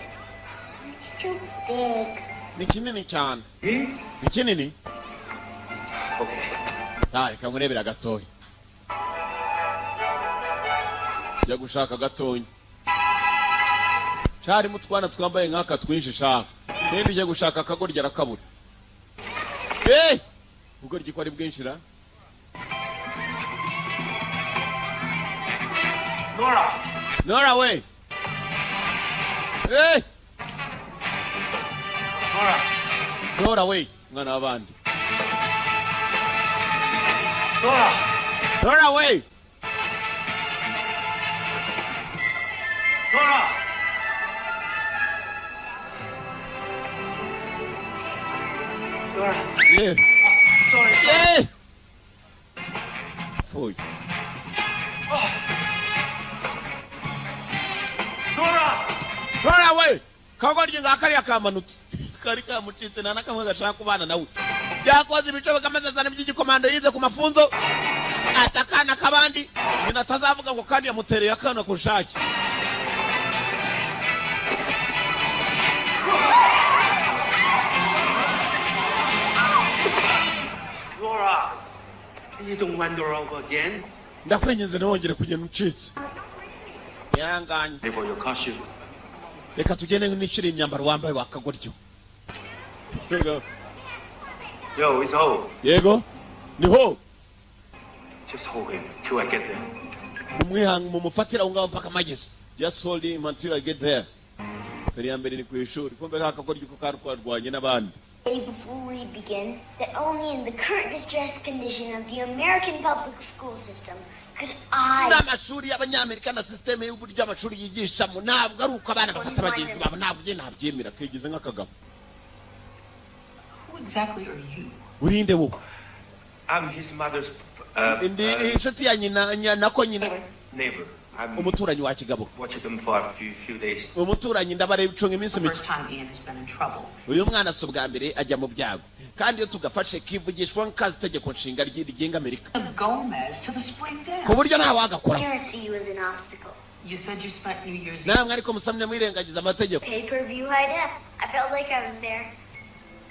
It's too big. Ni kinini cyane. Hmm? Ni kinini. Okay. Ta, reka nkurebera gatoya. Jya gushaka gatoya, carimo utwana twambaye nk'aka twinshi. Shaka nindi ujya gushaka akagoryi arakabura. Eh, ubugoryi ko ari bwinshi ra! Nora! Nora we! Eh! Nora! Nora we, mwana w'abandi! Nora! Nora we! Nora! Nora! Yeah. Sorry. Yeah. Pfuye. Oh. Nora! Nora we! Kagoryi nga kariya kamanutse, kari kamucitse, nta nakamwe gashaka kubana nawe. Byakoze ibishoboka maze azana iby'igikomando yize ku mafunzo, atakana k'abandi, nyina atazavuga ngo kandi yamutereye akana ku bushake. Nora! Please don't wander off again. Ndakwinginze ntiwongere kugenda ucitse. Ihanganye. Pay for your costume. Reka tugende nishyure imyambaro wambaye wakagoryo. Yego. Yo, it's Ho. Yego, ni ho. Just hold him till I get there. Mumwihanga, mumufatira aho ngaho mpaka mageze. Just hold him until I get there. Feri ya mbere ni ku ishuri. Kumbe ka kagoryi ko karwarwanye n'abandi. Before we begin, that only in the current distressed condition of the American public school system could I N'amashuri y'Abanyamerika na sisiteme y'uburyo amashuri yigishamo, ntabwo ari uko abana bafata bagenzi babo. Ntabwo njye nabyemera. Kigize nk'akagabo. Who exactly are you? Urinde wowe? I'm his mother's Ndi inshuti ya nyina, nako nyina. neighbor. I'm Umuturanyi wa kigabo. watching them for a few days. Umuturanyi, ndabareba icunga iminsi The mike. first time Ian has been in trouble. Uyu mwana si ubwa mbere ajya mu byago, kandi iyo tugafashe kivugishwa nk'kazi itegeko nshinga rigenga Amerika Gomez to the spring dance. ku buryo nta wagakora. never see you as an obstacle. You said you spent New Year's Eve. Namwe ariko musamye mwirengagiza amategeko. Pay-per-view high def. I felt like I was there.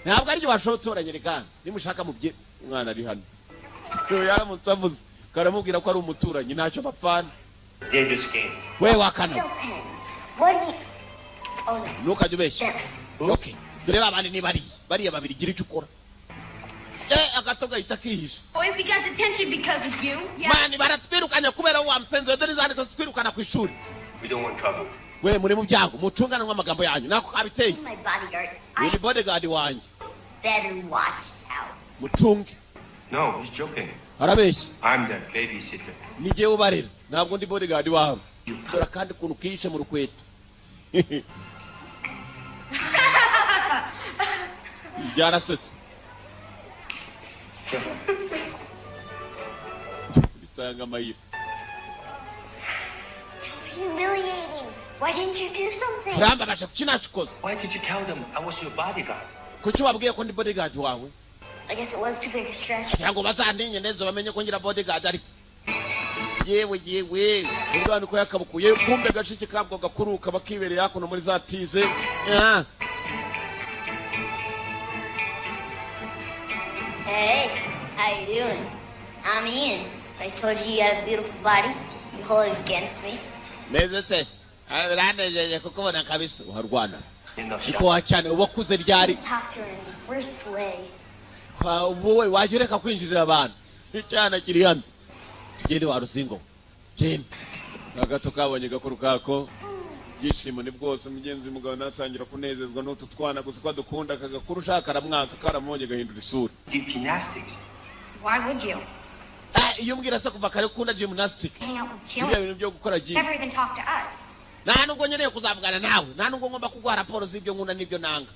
Ntabwo aribyo bashotoranye. Reka nimushaka mubye umwana ari hano. Uyu yaramutse avuze karamubwira ko ari umuturanyi, ntacyo bapfana. Dangerous game. We wakana. Still pens. What do you? Oh no. Ntukajya ubeshya. Them. Okay, dore ba bandi ni bariya bariya babiri, gira icyo ukora. Eh, agato gahita kihisha. Boys, we got detention because of you. Man, baratwirukanye kubera wa msenzi. Dore izandiko zitwirukana ku ishuri. We don't want trouble. We, muri mu byago, mucungane amagambo yanyu nako kabiteye. My bodyguard. Uyu I ni bodyguard wanjye. better watch out. Mucunge. No, he's joking. Arabeshya. I'm the babysitter. Ni jyewe ubarera, ntabwo ndi bodyguard wabo. Dore akandi kuntu kihishe mu rukweto, byarasetse, bitanga amayira. Humiliating. Why didn't you do something? Urambabaje, kuki ntacyo? Why did you tell them I was your bodyguard? Kuki wabwiye ko ndi bodyguard wawe? I guess it was too big a stretch. Kugira ngo bazandinye neza, bamenye ko ngira bodyguard. Ariko yewe yewe, ubwana uko yakabukuye, kumbe gashiki kabwo gakuru kaba kibereye hakuno muri za tize. Ah. Hey, how you doing? I'm Ian. If I told you you had a beautiful body, you hold it against me. Meze te? Ah, biranejeje kukubona kabisa uharwana niko wacyane uba akuze ryari. Talk to her in the worst way. Wowe wajya ureka kwinjirira abantu. Icyana kiri hano, tugende wa ruzingo, genda. Agato kabonye gakuru kako, ibyishimo ni bwose. Mugenzi w'umugabo natangira kunezezwa n'utu twana gusa ko adukunda. Aka gakuru ushaka aramwaka, karamubonye gahindura isura. Did gymnastics. Why would you? Ah, iyo umbwira se kuva kare ukunda gymnastic. Hang out with Biriya Jillian. bintu byo gukora gym. Never even talk to us. Nta nubwo nkeneye kuzavugana nawe, nta nubwo ngomba kuguha raporo z'ibyo nkunda n'ibyo nanga.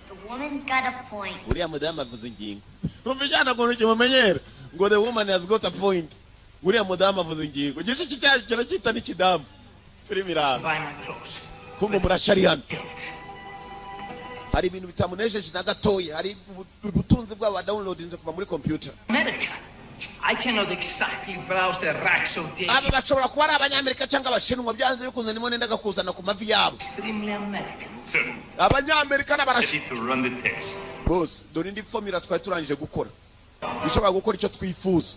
The woman's got a point. Uriya mudamu avuze ingingo. Umva ijyana ukuntu kimumenyera ngo "The woman has got a point." Uriya mudamu avuze ingingo. Igice cy'icyayi kiracyita n'ikidamu. Filime iraba. Buy my clothes. Kumva murashari hano hari ibintu bitamunejeje na gatoya. Hari ubutunzi bwabo downloadinze kuva muri computer. America. I cannot exactly browse the racks of data. Aba bashobora kuba ari Abanyamerika cyangwa Abashinwa. Byanze bikunze nimo nendaga kuzana ku mavi yabo. Extremely American. Sir, Abanyamerika n'abarashinwa. ready to run the test. Bose dore indi formula twari turangije gukora ishobora gukora icyo twifuza.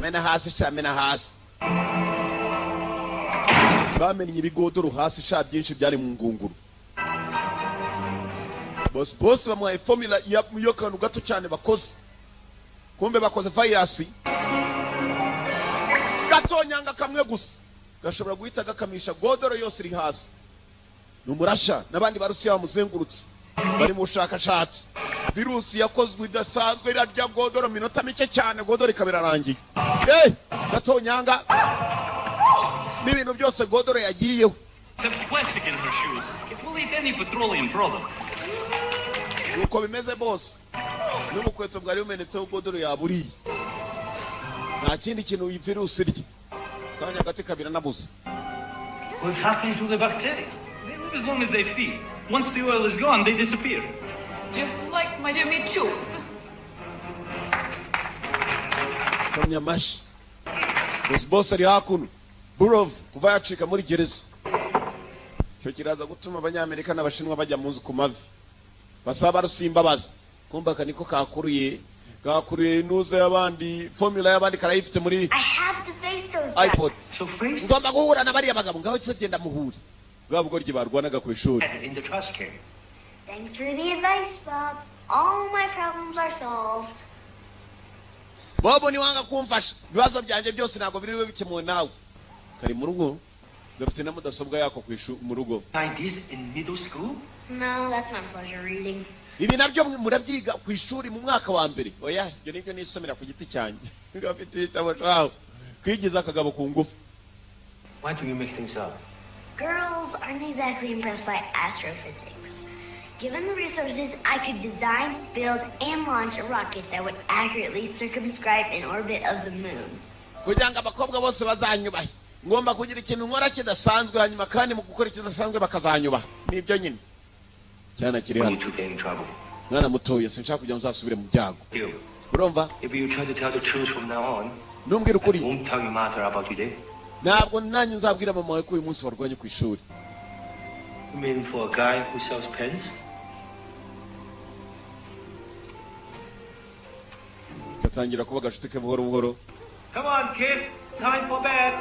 Mena hasi sha, mena hasi. Bamennye ibigodoro hasi sha, byinshi byari mu ngunguru. Bose bose bamuhaye formula y'akantu gato cyane bakoze. Kumbe bakoze virus gatonyanga kamwe gusa gashobora guhita gakamisha godoro yose iri hasi. Ni umurasha n'abandi Barusiya bamuzengurutse bari mu bushakashatsi. Virusi yakozwe idasanzwe irarya godoro minota mike cyane, godoro ikaba irarangiye. Eh, gatonyanga n'ibintu byose godoro yagiyeho. Have plastic in her shoes. It will eat any petroleum product. Nuko bimeze bose, n'ubukweto bwari bumenetseho godoro yaburiye. Nta kindi kintu iyi virusi irya, kanya gati kabira nabuze. What happened to the bacteria? They live as long as they feed. Once the oil is gone, they disappear. Just like my Jimmy Choo's. Kamya amashyi bose. Bose ari hakuno. Burov kuva yacika muri gereza, icyo kiraza gutuma Abanyamerika n'Abashinwa bajya mu nzu ku mavi basaba Barusiya imbabazi. Kumva aka niko kakuruye, kakuruye inuza y'abandi, formula y'abandi karayifite muri I have to face those guys. iPod. So face Ngomba guhura na bariya bagabo. Ngaho cyo genda muhure bwa bugoryi barwanaga ku ishuri. in the trash can. Thanks for the advice, Bob. All my problems are solved. Bobo, niwanga kumfasha ibibazo byanjye byose ntabwo biri bube bikemuwe nawe. Kari mu rugo gafite na mudasobwa yako ku mu rugo. Find this in middle school? No, that's my pleasure reading. Ibi nabyo murabyiga ku ishuri mu mwaka wa mbere? Oya, ibyo nibyo nisomera ku giti cyanjye. Gafite ibitabo shaho kwigiza akagabo ku ngufu. Why do you make things up? Girls aren't exactly impressed by astrophysics. Given the resources, I could design, build, and launch a rocket that would accurately circumscribe an orbit of the moon. Kugira ngo abakobwa bose bazanyubahe, ngomba kugira ikintu nkora kidasanzwe, hanyuma kandi mu gukora ikidasanzwe bakazanyubaha. Nibyo nyine cyana kiri When hano. you two get in trouble. Mwana mutoya, sinshaka kugira ngo uzasubire mu byago. You. Urumva? If you try to tell the truth from now on, Numbwira ukuri, I won't tell your mother about today. ntabwo nanjye nzabwira mama wawe ko uyu munsi warwanye ku ishuri. You mean for a guy who sells pens? Gatangira kuba agashuti ke buhoro buhoro. Come on, kids. Time for bed.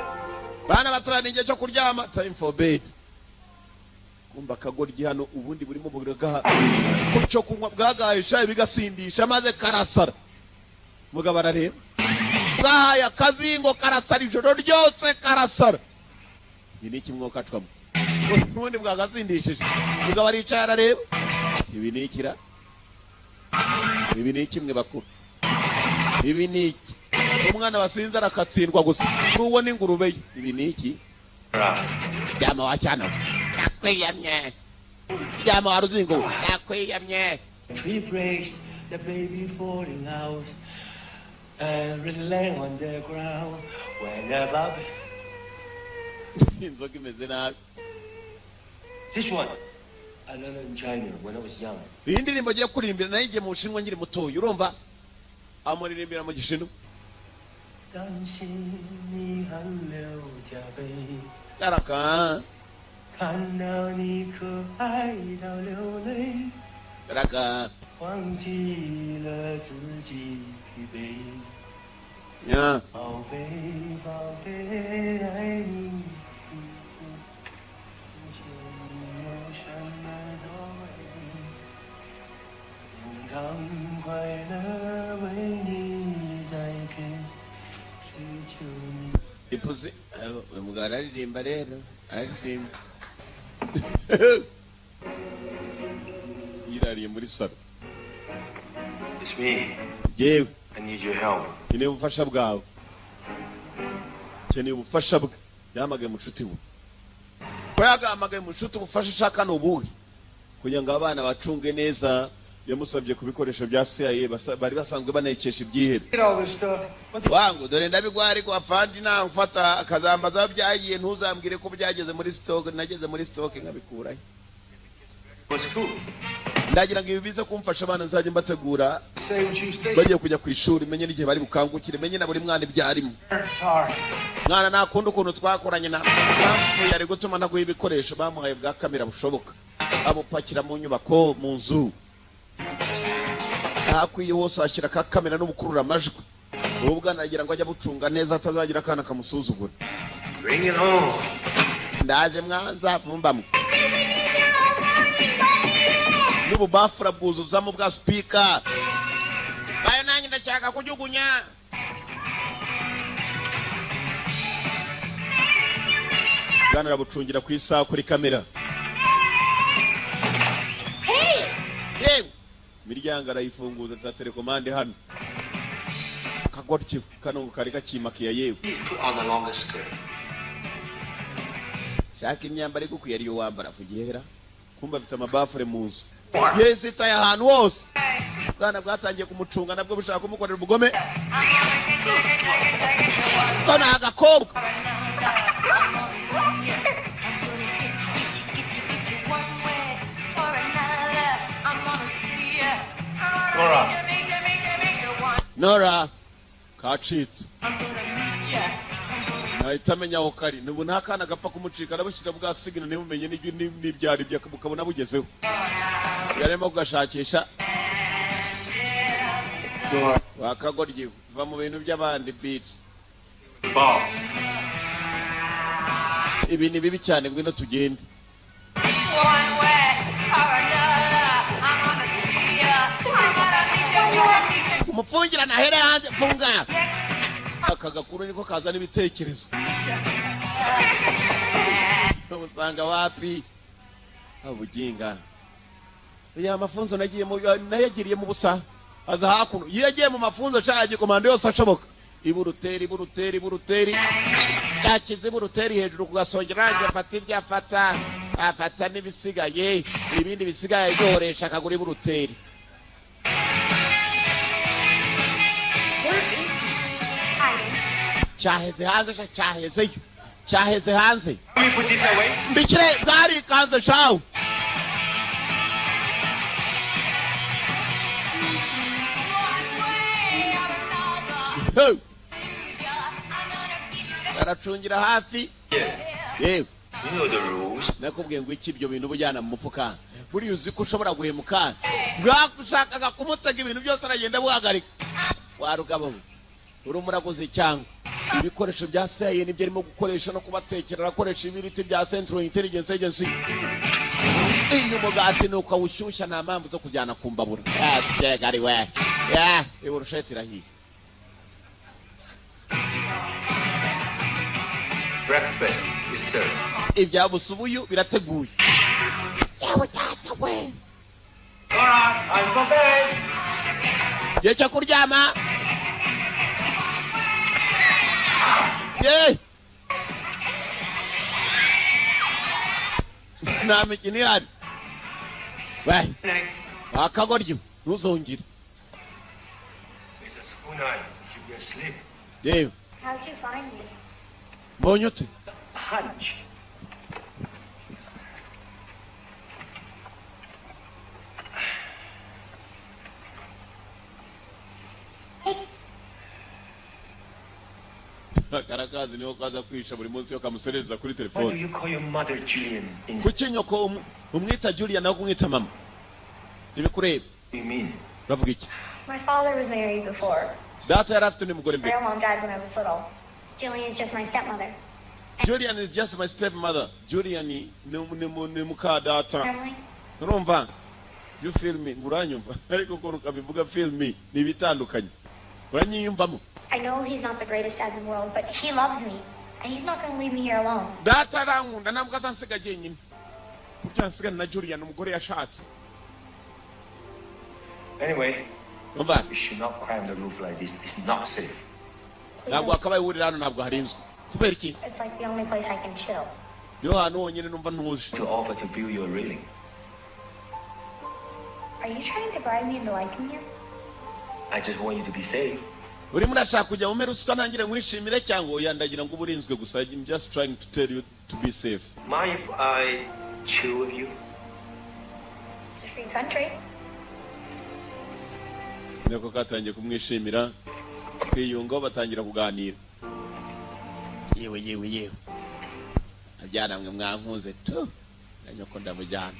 Bana batoya, ni igihe cyo kuryama, time for bed. Kumva akagoryi hano ubundi burimo buragaha ku cyo kunywa bwagaye shayi bigasindisha maze karasara. Mugabo arareba bwahaye akazingo, karasara ijoro ryose karasara. Iyi ni ikimwoka acwamo ubundi bwagasindishije. Mugabo aricaye arareba. Ibi ni ikira, ibi ni kimwe bakuru, ibi ni iki? Umwana wasinze arakatsindwa gusa n'uwo n'ingurube ye. Ibi ni iki? Ryama wa cyana we, ndakwiyamye. Ryama wa ruzingo we, ndakwiyamye. Tree breaks, the baby falling out, and laying on the ground. Whenever Inzoga imeze nabi. This one, I learned in China when I was young. Iyi ndirimbo agiye kuririmbira nayo igiye mu Bushinwa nkiri mutoya. Urumva amuririmbira mu Gishinwa. 担心你汗流浃背， Yaraka. 看到你可爱到流泪， Yaraka. 忘记了自己疲惫。Ya. 宝贝，宝贝，爱你。从前有什么作为？健康快乐为你在给，只求你。 Ipusi. Uyu mugabo araririmba rero, araririmba yirariye muri salo. It's me. Yewe. I need your help. Nkeneye ubufasha bwawe, nkeneye ubufasha bwe. Yahamagaye mucuti we. Ko yagahamagaye mucuti, ubufasha ashaka ni ubuhe? Kugira ngo abana bacunge neza. Yamusabye ku bikoresho bya CIA bari basanzwe banekesha ibyihebe. Get all this stuff. What the Wangu, dore ndabiguha, ariko afandi namfata akazambaza aho byagiye, ntuzambwire ko byageze muri stock, nageze muri stock nkabikurayo. What's cool? Ndagira ngo ibi bize kumfasha, abana nzajya mbategura Say what you say. bagiye kujya ku ishuri, menye n'igihe bari bukangukire, menye na buri mwana ibyo arimo. Sorry. Mwana, nakunda ukuntu twakoranye na mpamvu yari gutuma ntaguha ibikoresho bamuhaye bwa kamera bushoboka, abupakira mu nyubako, mu nzu ahakwiye hose hashyira ka kamera n'ubukurura amajwi. Ubu bwana aragira ngo ajye abucunga neza, atazagira akana kamusuzugura. Bring it on. Ndaje mwanza vumbamwe n'ububafura bwuzuzamo bwa speaker bayo, nanjye ndashaka kujugunya. Bwana arabucungira ku isaha kuri kamera. Hey! Yewe, imiryango arayifunguza za telekomande hano, kagoryo kano ngo kari kakimakiya yewe. Please put on the longest skirt. Shaka imyambaro igukwiye ariyo wambara. Vugihera kumva afite amabafure mu nzu yesitaye ahantu hose. Ubwana bwatangiye kumucunga nabwo bushaka kumukorera ubugome, ko ni agakobwa. I'm gonna get you, get you, get you, get you one way or another. I'm gonna see ya. I'm gonna Nora. meet you, meet you, meet you, meet you one. Nora kacitse. I'm gonna meet ya. I'm gonna Nahita amenya aho kari. Nubu nta kana gapfa kumucika, arabushyira bwa signal ntibumenye n'ibyo ari byo, bukabona bugezeho yarimo kugashakisha. Nora. Wakagoryi, va mu bintu by'abandi bitch. Bob. Ibi ni bibi cyane, ngwino tugende. One way or another. I'm gonna see ya. I'm gonna meet you, meet you, meet you. Umupfungirane ahere hanze, funga. Next, Aka gakuru niko kazana ibitekerezo. meet ya. Usanga wapi ubuginga ya mafunzo nagiye mu nayagiriye mu busa. Aza hakuno, iyo yagiye mu mafunzo shaje komando yose ashoboka, iburuteri, iburuteri, iburuteri, yakize iburuteri hejuru ku gasongero, arangiye afata ibyo afata, afata n'ibisigaye, ibindi bisigaye yoresha akagura iburuteri. Where is he? Hiding. Cyaheze hanze sha, cyahezeyo, cyaheze hanze. Let me put this away. Mbikire bwarikanze shawu. One way or another. Hey! Meet ya. I'm gonna give you the Aracungira hafi. Yewe. You know the rules. Nakubwiye ngo iki? Ibyo bintu ubujyana mu mufuka, buriya uzi ko ushobora guhemuka. Bwagushakaga kumutega ibintu byose, aragenda buhagarika. Warugabo uri umuraguzi cyangwa ibikoresho bya CIA nibyo arimo gukoresha no kubatekera, arakoresha ibiriti bya Central Intelligence Agency. Iyo umugati ni uko awushyushya, nta mpamvu zo kujyana ku mbabura. Ari we ya iburusheti irahiye. Breakfast is served. Ibya busubuyu birateguye. Yewe data we! Nora, I'm for bed. Igihe cyo kuryama ye, nta mikino ihari we. Night. Akagoryi, ntuzongere. It's a school night. You should be asleep. Yewe. How'd you find me? Mbonye ute? Hunch. Hey, Karakazi niho kaza kwihisha buri munsi iyo kamuserereza kuri Why do telefone. you call your mother Julian instead? Kuki nyoko umwita Julia nawe kumwita mama? Ntibikureba. You mean? Uravuga iki? My father was married before. Data yari afite undi mugore mbere. Real mom died when I was little. Jillian's just my stepmother. Julian is just my stepmother. Julian ni muka data. Family? Urumva? You feel me? Uranyumva? Ariko ukuntu ukabivuga, "feel me", ni ibitandukanye. Uranyiyumvamo? I know he's not the greatest dad in the world, but he loves me. And he's not going to leave me here alone. Data arankunda, ntabwo azansiga jyenyine. Burya nsigana na Julian, umugore yashatse. Anyway, Umva. you should not climb the roof like this. It's not safe. Ntabwo wakabaye wurira hano, ntabwo harinzwe. Kubera iki? It's like the only place I can chill. Niho hantu honyine numva ntuje. To offer to build your railing. Are you trying to bribe me into liking you? I just want you to be safe. Urimo urashaka kujya mu ruswa ntangire nkwishimire, cyangwa oya, ndagira ngo ube urinzwe gusa? I'm just trying to tell you to be safe. Mind if I chill with you? It's a free country. Niko katangiye kumwishimira, kwiyungaho, batangira kuganira. Yewe, yewe, yewe, abyana mwe mwankunze tu, na nyoko ndamujyana.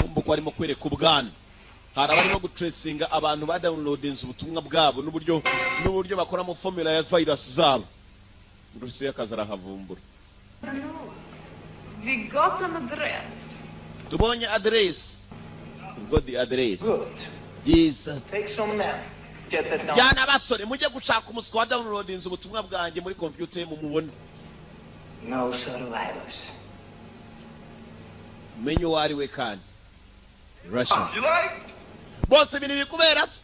Kumva uko arimo kwereka ubwana. Hari abarimo gutracinga abantu badownloadinze ubutumwa bwabo n'uburyo bakoramo formula ya virus zabo. Rusiya akaza arahavumbura. The news. We got an address. Tubonye address, ubwo the address. Good. Byiza. Take some men. Get that down. Jyana abasore mujye gushaka umuswa wa downloadinze ubutumwa bwanjye muri computer ye, mumubone. No survivors. Umenye uwo ari we. Kandi Russia You like? Bose ibintu bikubera se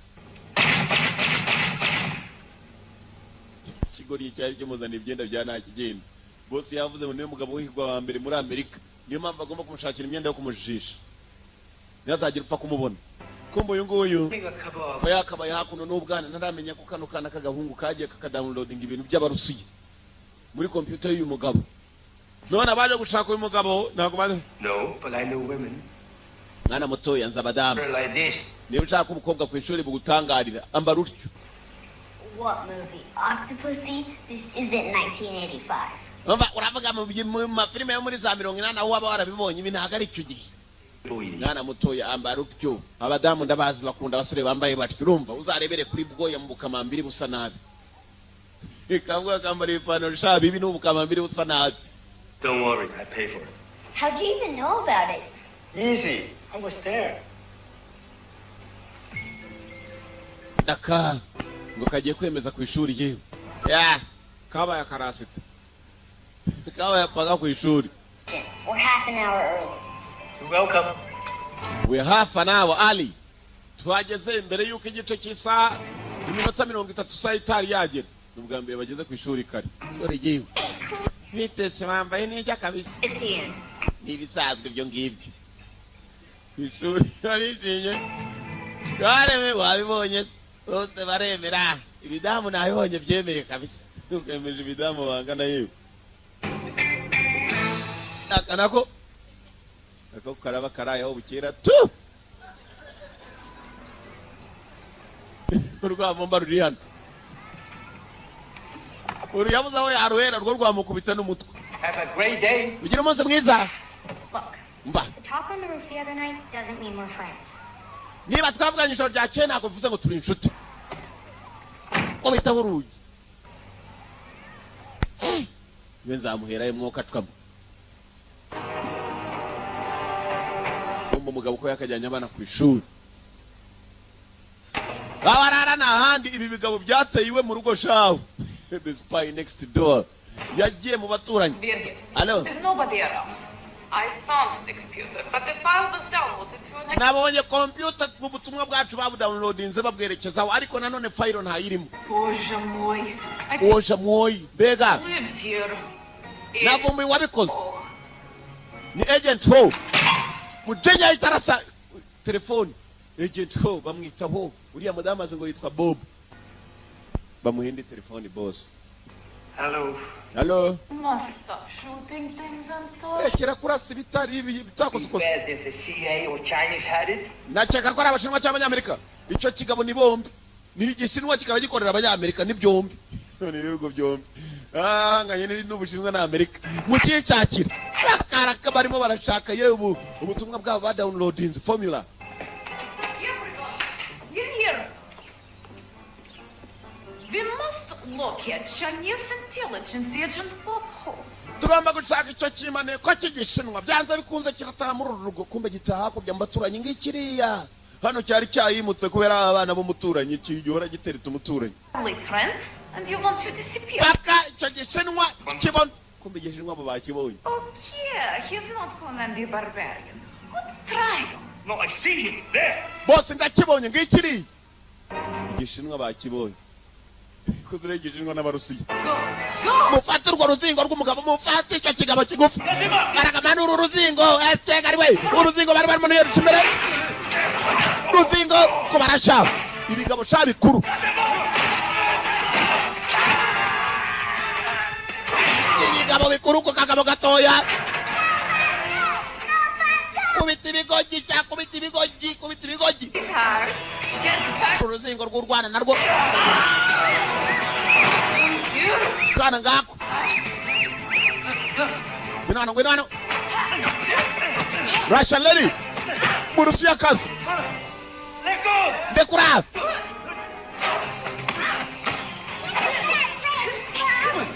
ikigori cyari kimuzaniye imyenda bya nta kigenda. Bose yavuze ngo niwe mugabo wihigwa wa mbere muri Amerika, niyo mpamvu agomba kumushakira imyenda yo kumujijisha, ntihazagire upfa kumubona. Kumva uyu nguyu ko yakabaye hakuno n'ubwana, ntaramenya ko kano kana k'agahungu kagiye kakadownloadinga ibintu by'Abarusiya muri computer y'uyu mugabo. None abaje gushaka uyu mugabo ntabwo bazi. No, but I know women. Mwana mutoya, nzi abadamu. Like this. Niba ushaka umukobwa ku ishuri bugutangarira, ambara utyo. What movie? Octopussy? This isn't 1985. Umva, uravuga mu mafilime yo muri za 80, aho waba warabibonye. Ibi ntabwo ari icyo gihe. Mwana mutoya, ambara utyo. Abadamu ndabazi, bakunda abasore bambaye batyo. Urumva, uzarebere kuri bwoya mu bukamambiri busa nabi, ikavuga akambara ipantaro sha bibi n'ubukamambiri busa nabi. Don't worry, I pay for it. How'd you even know about it? Easy. I was there. Daka ngo kagiye kwemeza ku ishuri. Yewe ya kabaye akarasita, kabaye apaga ku ishuri. We're half an hour early. You're welcome. We half an hour early. Twageze imbere y'uko igice cy'isaha, iminota 30 isaha itari yagera. Ni ubwa mbere bageze ku ishuri kare. Dore yewe, bitese bambaye neza kabisa. It's you. Ni ibisanzwe ibyo ngibyo ku ishuri, barishimye. Bareme wabibonye, bose baremera. Ibidamu nabibonye byemeye kabisa. Ukemeje ibidamu bangana. Yewe, aka nako ako karaba karaye aho bukera tu. Urwamumba ruri hano, uru yabuze aho yaruhera, rwo rwamukubita n'umutwe. Have a great day. Ugire umunsi mwiza. Look, Mba. the talk on the roof the other night doesn't mean we're friends. Niba twavuganye ijoro ryakeye, ntabwo bivuze ngo turi inshuti. Ko bitaho urugi we, nzamuherayo mwuka acwamo. Kumva umugabo ko yakajyanye abana ku ishuri, aho arara ni ahandi. Ibi bigabo byateye iwe mu rugo shawe. The spy next door yagiye mu baturanyi. Birgit, Alo. there's nobody around. I found the computer, but the file was downloaded to an Nabonye computer, mu butumwa bwacu babudownloadinze babwerekezaho, ariko nanone file ntayirimo. Боже мой. I Oja mwoyi mbega. lives here. Navumbuye uwabikoze. Oh. Ni Agent Ho. Mujenya ahita arasa telefoni. Agent Ho bamwita Ho, uriya mudamu azi ngo yitwa Bob. Bamuhinde telefoni, boss. Hello. Hello. Must stop shooting things and talk. Rekera kurasa ibitari ibi bitakoze Be kose. bad if the CIA or Chinese had it. Nakeka ko ari Abashinwa cyangwa Abanyamerika. Icyo kigabo ni bombi, ni Igishinwa kikaba gikorera Abanyamerika, ni byombi, ni ibihugu byombi ahanganye n'Ubushinwa na Amerika mukishakira akaraka. Barimo barashaka yewe ubu ubutumwa bwabo badownloadinze formula. Everyone, you Crackhead Chinese intelligence agent Bob Hope. Tugomba gushaka icyo kimane ko cy'igishinwa, byanze bikunze kirataha muri uru rugo. Kumbe gitaha hakurya mu baturanyi, ngikiriya hano cyari cyayimutse kubera abana b'umuturanyi, gihora gitereta umuturanyi. Family friend, and you want to disappear. Paka icyo gishinwa kibona. Kumbe igishinwa abo bakibonye. Okay, he's not Conan the Barbarian. Good try. No, I see him. There. Bose ndakibonye, ngikiriya igishinwa bakibonye. Kuzure igishinwa n'Abarusiya. Go, go! Mufate urwo ruzingo rw'umugabo, mufate icyo kigabo kigufi. Garagama uru ruzingo ese gari we uruzingo bari barimo niyo imbere ruzingo ko barasha ibigabo sha bikuru, ibigabo bikuru ku kagabo gatoya. Kubita ibigogi cya, kubita ibigogi, kubita ibigogi. Sweetheart, get back. Uruzingo rw'urwana narwo. Beautiful. Kana ngako, ngwino hano, ngwino hano, Russian lady, Murusiyakazi. Let go! Ndekura.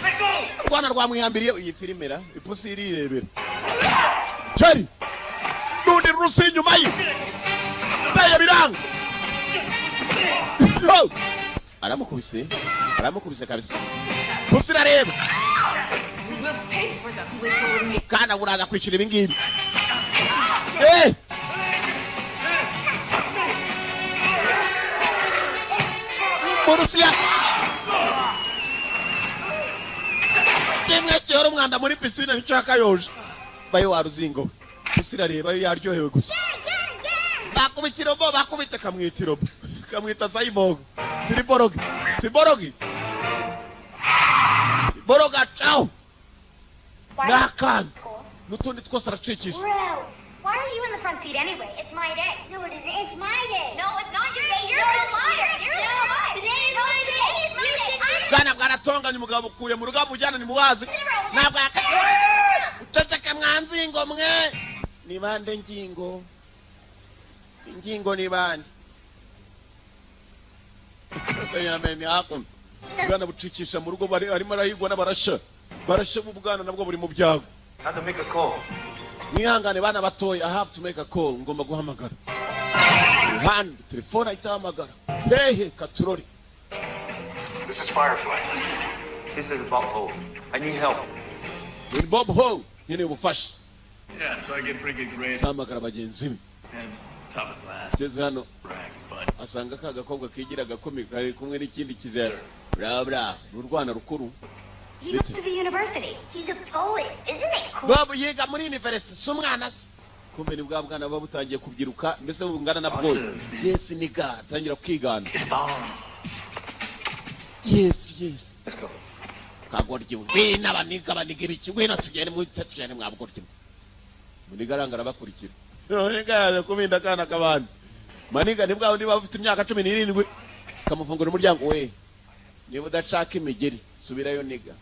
Let go! Rwana rwamwihambiriye. Iyi filime ra ipusi irirebera cyari n'undi rusi inyuma ye teye biranga. Yo! Aramukubise, aramukubise kabisa. Pusi irareba. We will pay for that little me. Kana buraza kwicira ibi ngibi. Eh! Burusiya kimwe kiyora umwanda muri pisine nicyo yakayoje bayo wa ruzingo. Pusi irareba yo yaryohewe gusa. Bakubita irobo, bakubita kamwita irobo, kamwita cyborg, siborogi, siborogi, boroga cawo. Why N'akana school? N'utundi twose aracikisha. Bro, why are you in the front seat anyway? It's my day. No, it isn't. It's my day. No, it's not your day. You're a liar. You're a liar. Today is my day. Today is my day. I'm Bwana bwaratonganye, umugabo ukuye mu rugamba ujyana ni mubazi ntabwo yaka uceceke mwanzingo mwe. Ni bande ngingo ingingo ni bande ni hakuno. Bwana bucikisha mu rugo bari arimo arahigwa n'abarasha barasha. Bwana nabwo buri mu byago. Had to make a call. Mwihangane bana batoya, I have to make a call, ngomba guhamagara ruhande telefone ahita ahamagara hehe katurori. This is Firefly. This is Bob Hope. I need help. Ni Bob Ho, nkeneye ubufasha. Yeah, so I get pretty good grades. Ahamagara bagenzi be. And top of class. Ageze hano Brag, but asanga ka gakobwa kigira gakumi kari kumwe n'ikindi kijera bra bra ni urwana rukuru. He goes to the university. He's a poet. Isn't it cool? Bob yiga muri university, si umwana se? Kumbe ni bwa bwana buba butangiye kubyiruka, mbese bungana na bwoya. Yes niga, atangira kwigana. Yes. Let's go. Kagoryi ngwino, abaniga baniga ibiki? Ngwino tugende mu tugende mwabugoryi. Muniga aranga arabakurikira. Maniga yaje kubinda akana k'abandi. Maniga ni bwa bundi buba bufite imyaka 17, kamufungura umuryango we. Niba udashaka imigeri subirayo niga,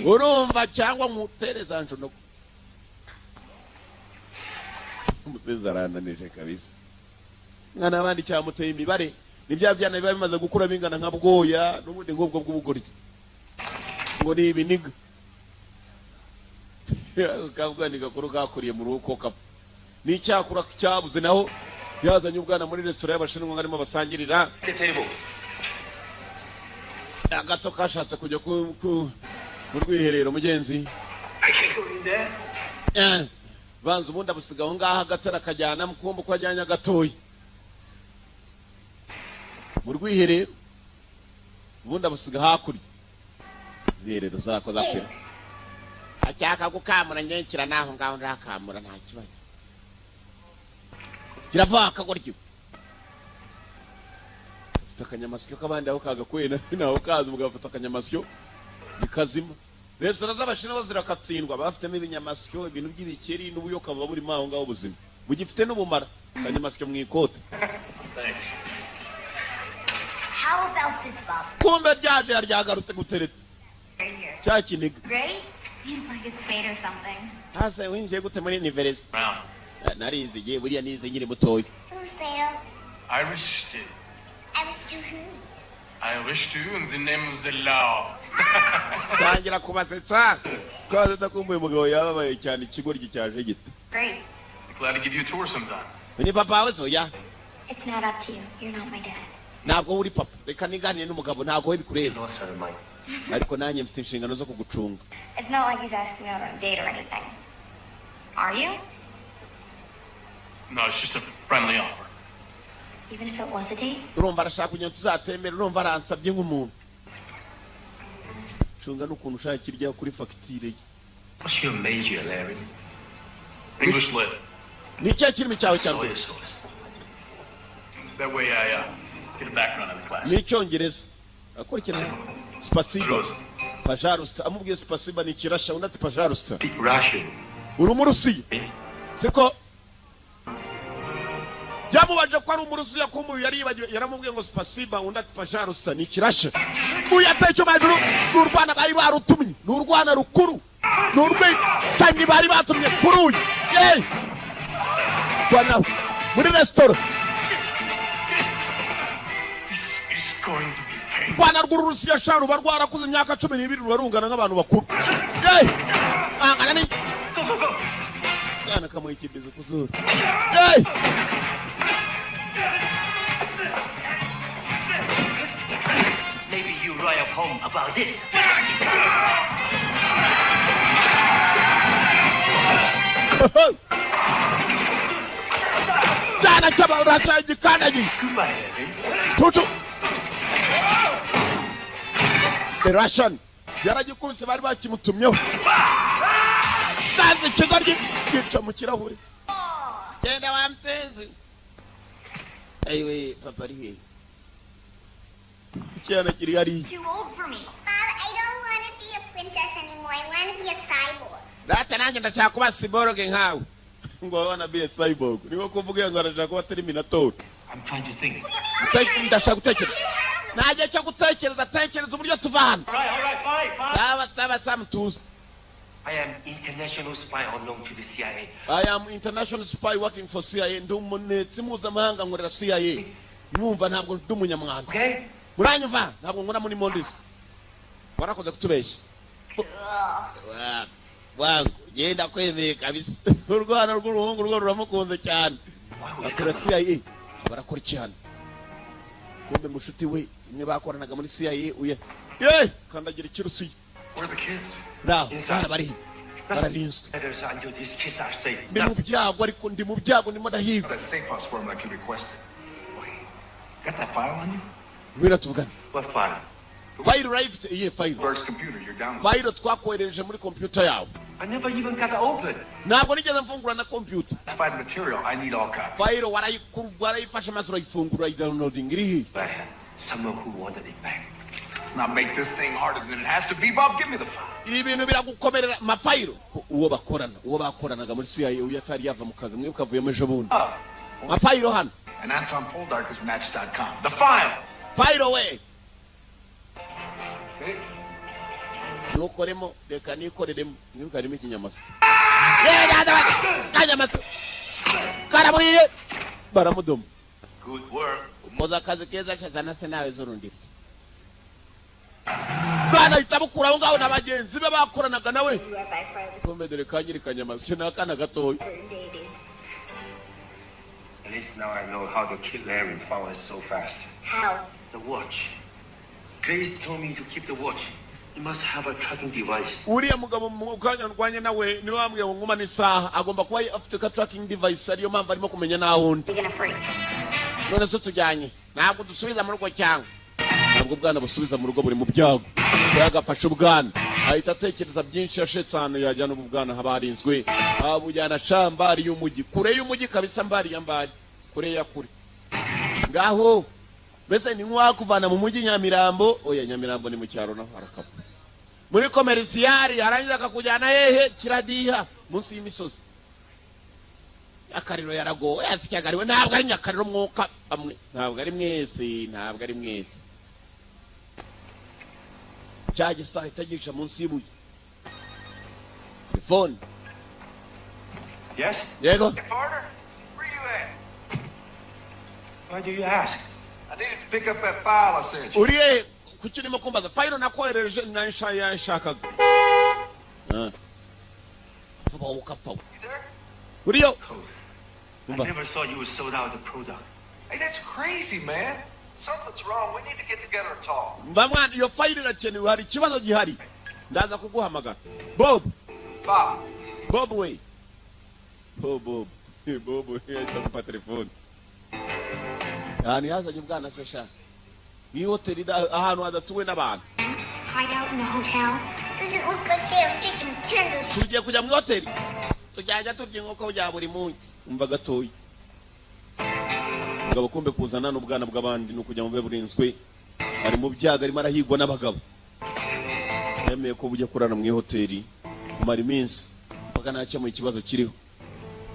urumva? Cyangwa nkutereza njono. Umusenzi arananije kabisa. Mwana abandi cyamuteye imibare ni bya byana biba bimaze gukura bingana nka bwoya n'ubundi ngubwo bw'ubugoryi ngo ni ibiniga. Kavuga ni gakuru kakuriye mu rugo kapfa n'icyakura cyabuze. Naho yazanye ubwana muri resitora y'Abashinwa ngo arimo basangirira. The table. Agato kashatse kujya mu rwiherero mugenzi. I can't go in there. Banza ubundi abusiga aho ngaho agatara akajyana mukumva uko ajyanye agatoya mu rwiherero, ubundi abusiga hakurya iziherero zako zapera acyaka gukamura ngenkira naho ngaho ndakamura nta kibazo kirava akagoryo. Afite akanyamasyo k'abandi aho kagakuye naho kaza umugabo afite akanyamasyo ni kazima. Resitora z'Abashinwa zirakatsindwa, bafitemo ibinyamasyo, ibintu by'ibikeri n'ubuyoka buba burimo aho ngaho buzima bugifite n'ubumara. Akanyamasyo mu ikote. Thanks. How about this, Bob? Kumbe ryaje ryagarutse gutereta Right here. cya kiniga. Great? Seems like it's fate or something. Hasi winjiye gute muri university? Brown. Narize igihe buriya nize nkiri mutoya. Who's Sam? Irish stew. Irish stew who? I arrest you in the name of the law. Tangira kubasetsa, kubasetsa. Kumbuye umugabo yababaye cyane, ikigoryi cyaje gito. Great. Glad to give you a tour sometime. Ni papa wawe soya? It's not up to you. You're not my dad. Ntabwo uri papa, reka niganire n'umugabo, ntabwo we bikureba. Lost her, Mike. Ariko nanjye mfite inshingano zo kugucunga. It's not like he's asking me out on a date or anything. Are you? No, it's just a friendly offer. Even if it was a date? Urumva arashaka kugira ngo tuzatemere, urumva aransabye nk'umuntu. Cunga n'ukuntu ushaka kirya kuri fagitire ye. What's your major, Larry? English lit. Ni ikihe kirimi cyawe cya mbere? Soy sauce. That way I get a background in the class. Ni Icyongereza. Akurikirana спасибо, пожалуйста. Amubwiye спасибо ni Ikirasha, undi ati пожалуйста. Speak Russian. Uri Umurusiya, siko? Yamubaje ko ari Umurusiya, ko umubi yari yibagiwe. Yaramubwiye ngo спасибо, undi ati пожалуйста, ni Ikirasha. Uyu ateye icyuma hejuru. Ni urwana bari barutumye, ni urwana rukuru, ni urwitangi bari batumye kuri uyu. Yeee, rwana muri resitora. It's going to be painful. Rwana rw'Ururusiya sha, ruba rwarakuze imyaka 12, ruba rungana nk'abantu bakuru. Yeee, angana ni kana kamuha ikibizo ku zuru. Yeee. Maybe you write a poem about this. Cyana cy'abarasha gikandagiye. Goodbye, Larry. Tutu the Russian yaragikubise, bari bakimutumyeho. Sanze ikigoryi gica mu kirahure. Genda wa msenzi. Ayiwe, papa ari hehe? Icyana kiri hariya. Too old for me. Mom, I don't want to be a princess anymore. I want to be a cyborg. Data, nanjye ndashaka kuba cyborg nkawe. Ngo wanna be a cyborg, niwo kuvuga ngo arashaka kuba Terminator. I'm trying to think. Ndashaka gutekereza, nta gihe cyo gutekereza, tekereza uburyo tuva hano. All right, fine, fine. Saba saba saba, tuzi. I am international spy unknown to the CIA. I am international spy working for CIA. Ndi umunetsi mpuzamahanga, nkorera CIA. Mwumva, ntabwo ndi umunyamwanda. Okay? Muranyumva? Ntabwo nkora muri Mondisi. Warakoze kutubeshya. Wangu, genda kwemeye kabisa. Urwana rw'uruhungu rwo ruramukunze cyane. Akora CIA. Barakora iki hano? Kumbe mushuti we imwe bakoranaga muri CIA uye. Ye, kandagira Ikirusiya. Where are the kids? Raho, bana bari he? Bararinzwe. Matters until these kids are safe. Ndi mu byago, ariko ndi mu byago, ndimo ndahigwa. That safe house for him like you requested. Wait, got that file on you? Ngwino tuvugane. What file? Fayiro urayifite? Iyihe fayiro? Berg's computer, you're downloading. Fayiro twakoherereje muri kompiyuta yawe. I never even got it open. Ntabwo nigeze mfungura na kompiyuta. Classified material, I need all copies. Fayiro warayifashe maze urayifungura, urayidownloading, iri he? But I had someone who wanted it back. Let's not make this thing harder than it has to be, Bob. Give me the file. Ibi bintu biragukomerera mafayiro. Uwo bakorana, uwo bakoranaga muri CIA, uyu atari yava mu kazi, mwibuka avuyemo ejo bundi. Mafayiro hano. And Anton Poldark is Match.com. The file! Fayiro we. Okay? Ntukoremo, reka nikoreremo. Mwibuka harimo ikinyamasyo. Yewe dada we, kanyamasyo karamuriye, baramudoma. Good work. Ukoze akazi keza shazana se nawe z'urundiri. Bwana ahita amukura aho ngaho na bagenzi be bakoranaga nawe. You are by far the Kumbe dore ka nyiri kanyamasyo ni akana gatoya. dating. At least now I know how the kid Larry found us so fast. How? The watch. Grace told me to keep the watch. It must have a tracking device. Uriya mugabo mu kanya ndwanye nawe niwe wambwiye ngo ngumane isaha, agomba kuba afite ka tracking device, ariyo mpamvu arimo kumenya n'aho undi. You're gonna freak. None se tujyanye, ntabwo dusubiza mu rugo cyangwa ntabwo ubwana busubiza mu rugo, buri mu byago. Yagafashe ubwana ahita atekereza byinshi, yashetse ahantu yajyana ubu bwana haba harinzwe, abujyana shambari y'umujyi, kure y'umujyi kabisa, mbari ya mbari, kure ya kure ngaho. Mbese ni nk'uwakuvana mu mujyi Nyamirambo, oya, Nyamirambo ni mu cyaro, naho harakapfa muri komerisiyari, yarangiza akakujyana hehe? Kiradiha, munsi y'imisozi. Nyakariro yaragowe, yasicyagariwe. Ntabwo ari Nyakariro mwuka amwe, ntabwo ari mwese, ntabwo ari mwese. Cya gisaha itagisha munsi y'ibuye telefone. Yes? Yego. Carter, where you at? Why do you ask? I needed to Pick up that file I sent you. Uri he? Kuki urimo kumbaza file nakoherereje? Nayishakaga. Ah. Vuba, ukapfa we. Uriyo? I never thought you were sold out the product. Hey, that's crazy, man. Something's wrong. We need to get together and talk. Mba mwana, iyo file irakenewe, hari ikibazo gihari, ndaza kuguhamagara. Bob. Bob. Bob we, Bob, Bob. Eh, Bob yahita gufa telefone. Ahantu yazanye ubwana se sha, mu ihoteli ahantu hadatuwe n'abantu. Hide out in a hotel? Doesn't look like they have chicken tenders. Tugiye kujya mu ihoteli, tujyajya turya inkoko bya buri munsi. Umva gatoya mugabo, kumbe kuzana n'ubwana bw'abandi ni ukujya mu bube burinzwe. Ari mu byago, arimo arahigwa n'abagabo. Yemeye ko bujya kurara mu ihoteli kumara iminsi mpaka ntakemuye ikibazo kiriho.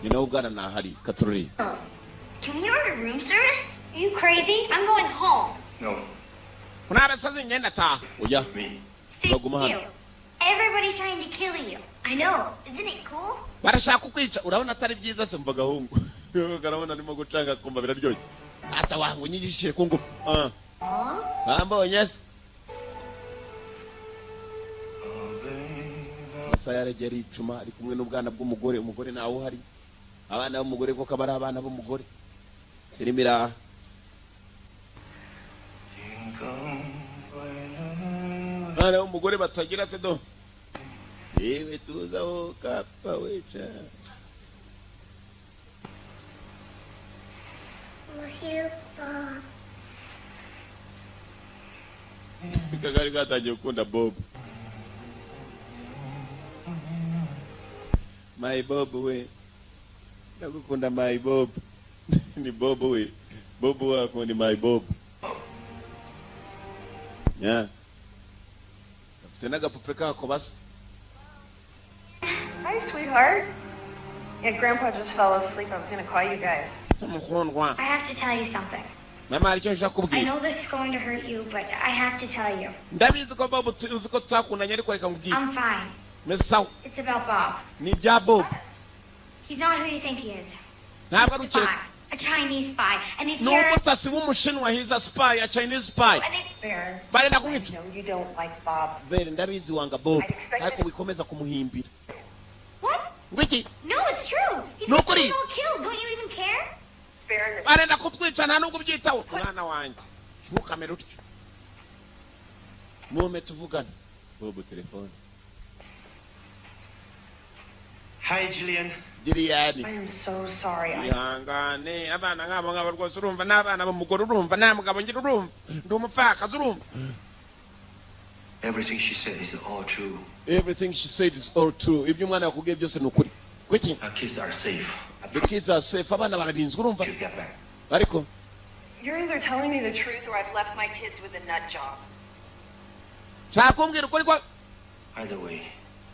Ni nawe ubwana ntahari katorori. Can we order room service? Are you crazy? I'm going home. No. Ntabasazi, ngenda ataha oya. Me. See Baguma hano. you. Everybody's trying to kill you. I know. Isn't it cool? Barashaka kukwica, urabona atari byiza se? Mva gahungu, karabona arimo gucanga, kumva biraryoshye. Ata wangu unyigishije ku ngufu. Ah. Bambonye se amasaha yaragiye aricuma, ari kumwe n'ubwana bw'umugore. Umugore ntawe uhari, abana b'umugore koko aba ari abana b'umugore. Filime iraha. Abana b'umugore batagira se do. Yewe, tuzaho kapfa wica. Love you, Bob. Kagari katangiye gukunda Bob. My Bob we, ndagukunda my Bob. Ni Bob we, Bob wako ni my Bob. Nya gafite n'agapupe kako basa. Hi, sweetheart. Yeah, Grandpa just fell asleep. I was gonna call you guys. Mukundwa. I have to tell you something. Mama, hari icyo nshaka I kubwira. know this is going to hurt you, but I have to tell you. Ndabizi ko Bob uzi ko tutakundanye, ariko reka nkubwire. I'm fine. Meze sawa. It's about Bob. Ni ibya Bob. He's not who you think he is. Ntabwo ari ukeka. Spy. A Chinese spy. And he's Ni here. umutasi w'Umushinwa. He's a spy, a Chinese spy. And they Bear, Barenda I kumwica. know you don't like Bob. Bere, ndabizi wanga Bob, ariko wikomeza kumuhimbira. What? Ngwiki? No, it's true. He's No, got Kuri. us all killed. Don't you even care? Bear, Barenda kutwica, nta nubwo ubyitaho. Mwana wanjye, ntukamere utyo. Mume tuvugana Bob telefone. Hi, Jillian. Giriyani. I am so sorry. I Ihangane, abana nk'abo ngabo rwose, urumva n'abana b'umugore, urumva nta mugabo ngira, urumva ndi umupfakazi, urumva. Everything she said is all true. Everything she said is all true. Ibyo umwana yakubwiye byose ni ukuri. Kuki? Our kids are safe. The kids are safe, abana bararinzwe, urumva. You get back. Ariko You're either telling me the truth or I've left my kids with a nut job. Nshaka kumbwira ukuri kwa Either way,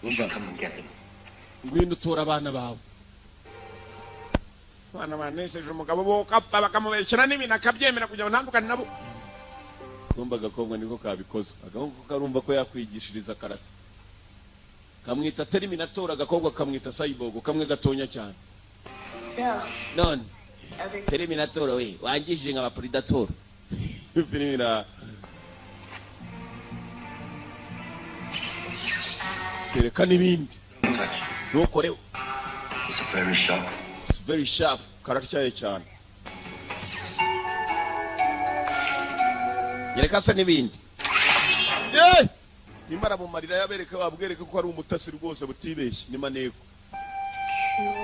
you should come and get them. Ngwino utora abana bawe. Abana banesheje umugabo bo kapfa, bakamubeshyera n'ibintu akabyemera kugira ngo ntandukane nabo. Kumva agakobwa niko kabikoze. Agahungu ko karumva ko yakwigishiriza karate, kamwita Terminator, agakobwa kamwita Cyborg, kamwe gatonya cyane. So, None other Terminator we wangishije nka Predator. Filime ira kereka n'ibindi. Touch. Ntukoreho. It's very sharp. It's very sharp, karatyaye cyane. Yereka se n'ibindi. Yeee! Nimba aramumarira yabereke, wabwereke ko ari umutasi rwose butibeshye, ni maneko.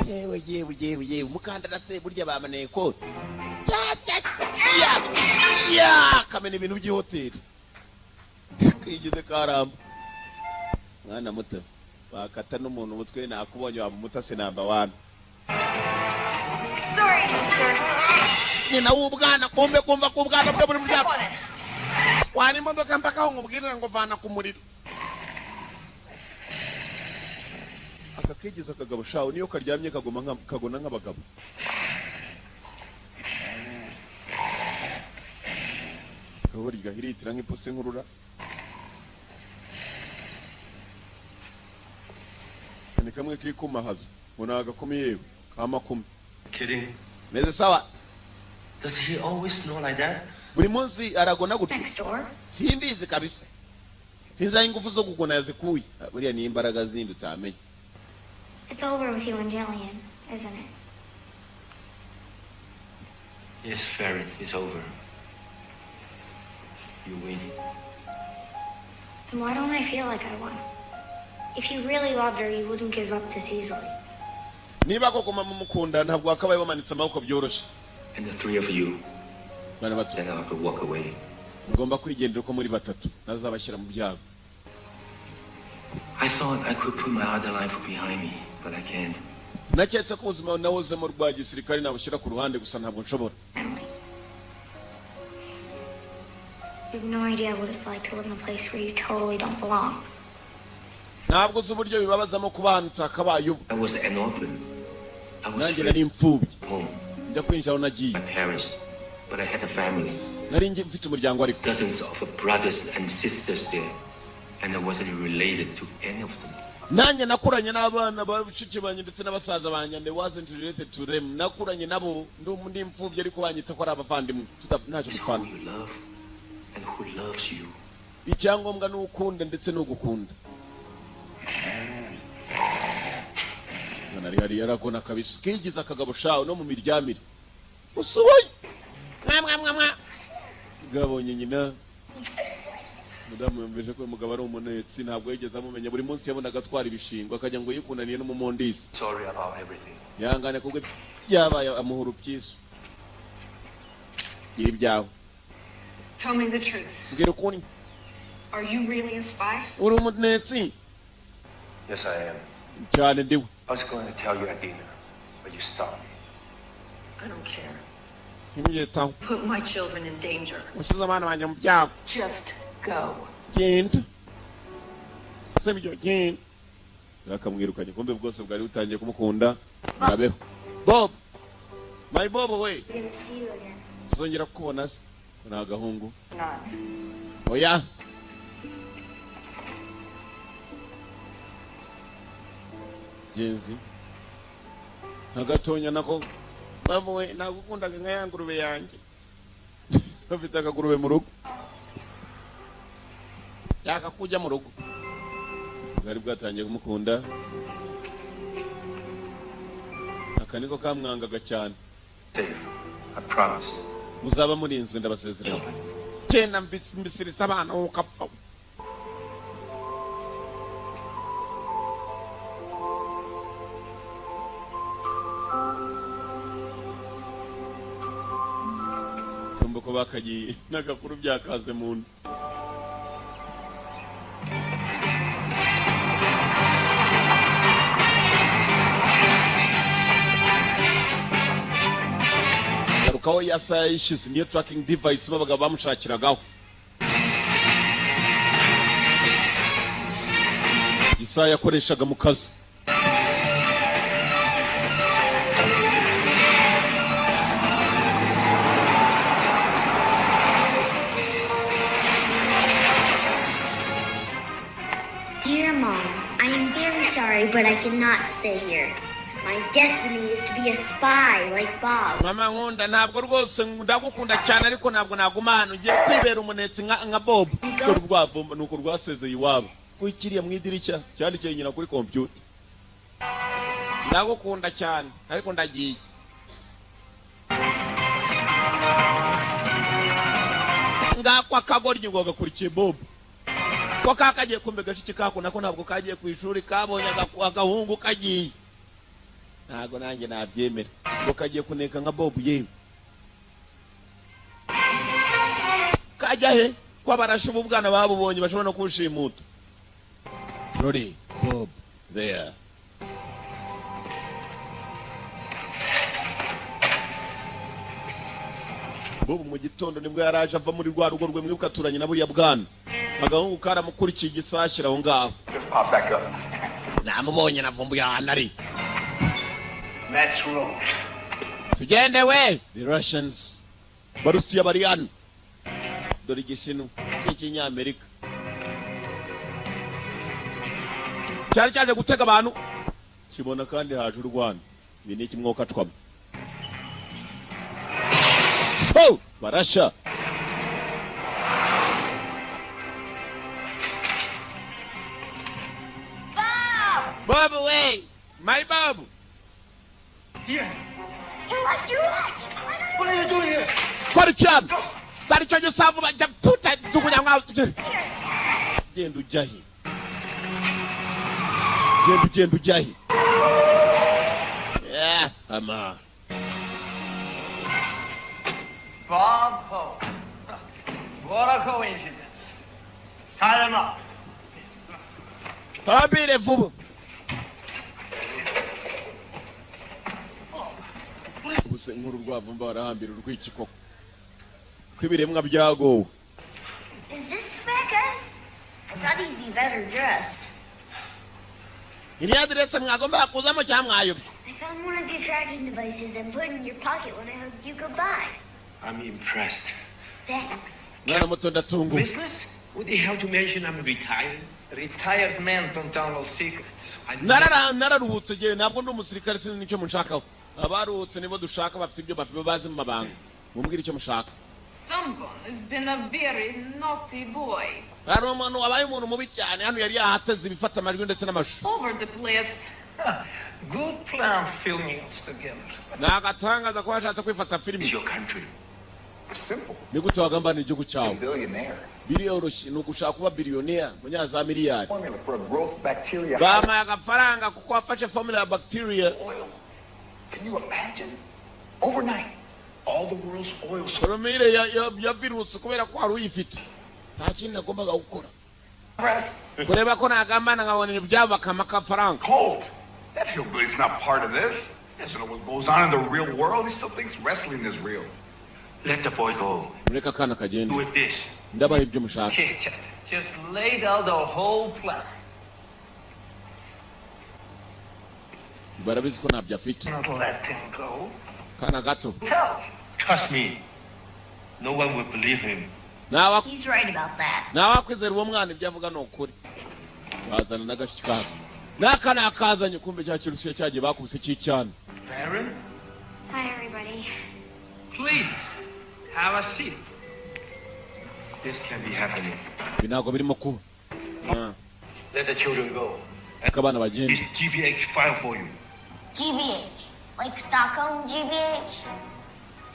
Yewe yewe yewe yewe, umukandara se burya ba maneko. Ya ya ya ya, kamena ibintu by'ihoteli. Kigeze karamba. Mwana muto, bakata n'umuntu umutwe nakubonye waba umutasi number 1. Sorry, sir. Nyina w'ubwana kumbe kumva ko ubwana bwe buri mu Step byago. on it. Twara imodoka mpaka aho nkubwirira ngo vana ku muriro. Aka kigeze akagabo shawo, niyo karyamye kagoma kagona nk'abagabo. Kagabo gahiritira nk'ipusi nkurura. Ni kamwe kikumahaza ngo ni agakumi, yewe ka makumi. Kidding? Meze sawa. Does he always snore like that? Buri munsi aragona gutyo. Next door. Simbizi kabisa, ntizaho ingufu zo kugona yazikuye. Ah, buriya ni imbaraga zindi utamenya. It's over with you and Jillian, isn't it? Yes, Farron, it's over. You win. Then why don't I feel like I won? If you really loved her, you wouldn't give up this easily. Niba koko mama mukunda, ntabwo wakabaye wamanitse amaboko byoroshye. And the three of you, Bana bato, then I could walk away. Mugomba kwigendera uko muri batatu, ntazabashyira mu byago. I thought I could put my other life behind me, but I can't. Naketse ko ubuzima nawuzemo rwa gisirikare nabushyira ku ruhande, gusa ntabwo nshobora. Family. You have no idea what it's like to live in a place where you totally don't belong. Ntabwo uzi uburyo bibabazamo kuba ahantu utakabaye ubu. I was an orphan. I was Nanjye nari imfubyi. home. Njya kwinjira aho nagiye. My parents, but I had a family. Nari mfite umuryango ariko. Dozens of brothers and sisters there, and I wasn't related to any of them. Nanjye nakuranye n'abana bashiki banjye ndetse n'abasaza banjye, and I wasn't related to them. Nakuranye nabo ndi imfubyi, ariko banyita ko ari abavandimwe. Ntacyo It's who dupfana. you love and who loves you. Icyangombwa ni ukunda ndetse n'ugukunda. Mwana ari hariya arakona kabisa, kigize akagabo shawe no mu miryamire usohoye mwa mwa mwa mwa. Bwabonye nyina, mudamu yumvise ko uyu mugabo ari umunetsi, ntabwo yigeze amumenya. Buri munsi yabonaga atwara ibishingwe, akajya ngo yikundaniye n'umumondisi. Sorry about everything. Yihangane kubwo byabaye, amuha urupyiso gira ibyawe. Tell me the truth. Mbwira ukuri. Are you really a spy? Uri umunetsi? Yes, I am. Cyane, ndiwe. I was going to tell you at dinner, but you stopped me. I don't care. Ntimbyitaho. Put my children in danger. Ushyize abana banjye mu byago. Just go. Genda, sibyo? Genda. Akamwirukanye, kumbe bwose bwari butangiye kumukunda. Murabeho, Bob, my Bob we. We're gonna see you again. Tuzongera kukubona se? Ni agahungu. Not. Oya, genzi nka gatonya nako. Bob we, nagukundaga nka ya ngurube yanjye. Bafite akagurube mu rugo, yaka kujya mu rugo, bwari bwatangiye kumukunda. Aka niko kamwangaga cyane. Safe. I promise. Muzaba murinzwe, ndabasezeranye. Genda mbisiriza abana, wowe ukapfa. Tumva ko bakagiye n'agakuru byakaze mu nda. Garukaho ya saha yishize, niyo tracking device babaga bamushakiragaho. Isaha yakoreshaga mu kazi. Dear Mom, I am very sorry, but I cannot stay here. My destiny is to be a spy like Bob. Mama nkunda, ntabwo rwose ndagukunda cyane, ariko ntabwo naguma hano. Ngiye kwibera umunetsi nka Bob. Dore urwavumba nuko rwasezeye iwabo kukiriya mu idirishya cyandikiye nyina kuri kompiyuta: ndagukunda cyane, ariko ndagiye. Ngako akagoryi ngo gakurikiye Bob, ko kakagiye kumbe gashiki kako nako ntabwo kagiye ku ishuri, kabonye agahungu kagiye. Ntabwo nanjye nabyemera ngo kagiye kuneka nka Bob. Yewe, kajya he ko abarashe ubu bwana babubonye, bashobora no kuwushimuta. Rori Bob there. Bob mu gitondo nibwo yaraje ava muri rwa rugo rwe. Mwibuka aturanye na buriya bwana. Agahungu karamukurikiye, igisashyira aho ngaho. Just pop back up. Namubonye, navumbuye ahantu ari. Let's roll. Tugende we. The Russians, Barusiya bari hano. Dore igishinwa cy'ikinyamerika cyari cyaje gutega abantu, kibona kandi haje u Rwanda. Ibi ni ikimwoka cwamo. Ho barasha. My Bob. Here. You lost your watch. What are you doing here? Kora icyana zari icyo gisavu bajya tuta tukunya mwawe. Genda ujya he? Genda, ugenda ujya he? Yeah, ama Bob Hope. What a coincidence. Tie them up. Hambire vuba. Ubuse nkuru rwavumba barahambira urw'iki koko ko ibiremwa byagowe? Is this the bad guy? I thought he'd be better dressed. Iriya aderese mwagombaga kuzamo cyangwa mwayobye? I found one of your tracking devices and put it in your pocket when I hugged you goodbye. I'm impressed. Thanks. Mwana muto, ndatunguwe. Business? What the hell to mention I'm retired? Retired men don't download secrets. Nararuhutse igihe, ntabwo ndi umusirikare, sinzi n'icyo munshakaho. Abaruhutse nibo dushaka, bafite ibyo bafite bazi mu mabanga. Mumbwire icyo mushaka. Someone has been a very naughty boy. Hari umuntu wabaye umuntu mubi cyane hano, yari yahateze ibifata amajwi ndetse n'amashusho. Over the place. Good plan filming us together. Ni agatangaza ko washatse kwifata filimi. Your country. It's simple. Ni gute wagambanira igihugu cyawe? Billionaire. Biriyoroshye, ni ugushaka kuba biliyoneri munyaza miliyari. Formula for a growth bacteria. Bampaye agafaranga kuko wafashe formula ya bacteria. Oil. Can you imagine? Overnight, all the world's oil Formule ya virusi, kubera ko wari uyifite, nta kindi nagombaga gukora kureba ko nagambana nkabona ibyabo bakampa akafaranga. Colt. That hillbilly's not part of this. He doesn't know what goes on in the real world. He still thinks wrestling is real. Let the boy go. Mureke akana kagenda. With this. Ndabaha ibyo mushaka. Chit chat. Just laid out the whole plan. Barabizi ko ntabyo afite. Not let him go. Kana gato. Tell. Trust me. No one will believe him. Ntawa He's right about that. ntawakwizera uwo mwana, ibyo avuga ni ukuri. Bazana n'agashyi kabo n'aka nakazanye, kumbe cya kirusiya cyagiye bakubise cy'icyana. Baron, Hi, everybody. please have a seat. This can't be happening. Ibi ntabwo birimo kuba. Ah, Let the children go. reka abana bagende. This GBH file for you. GBH. Like Stockholm GBH?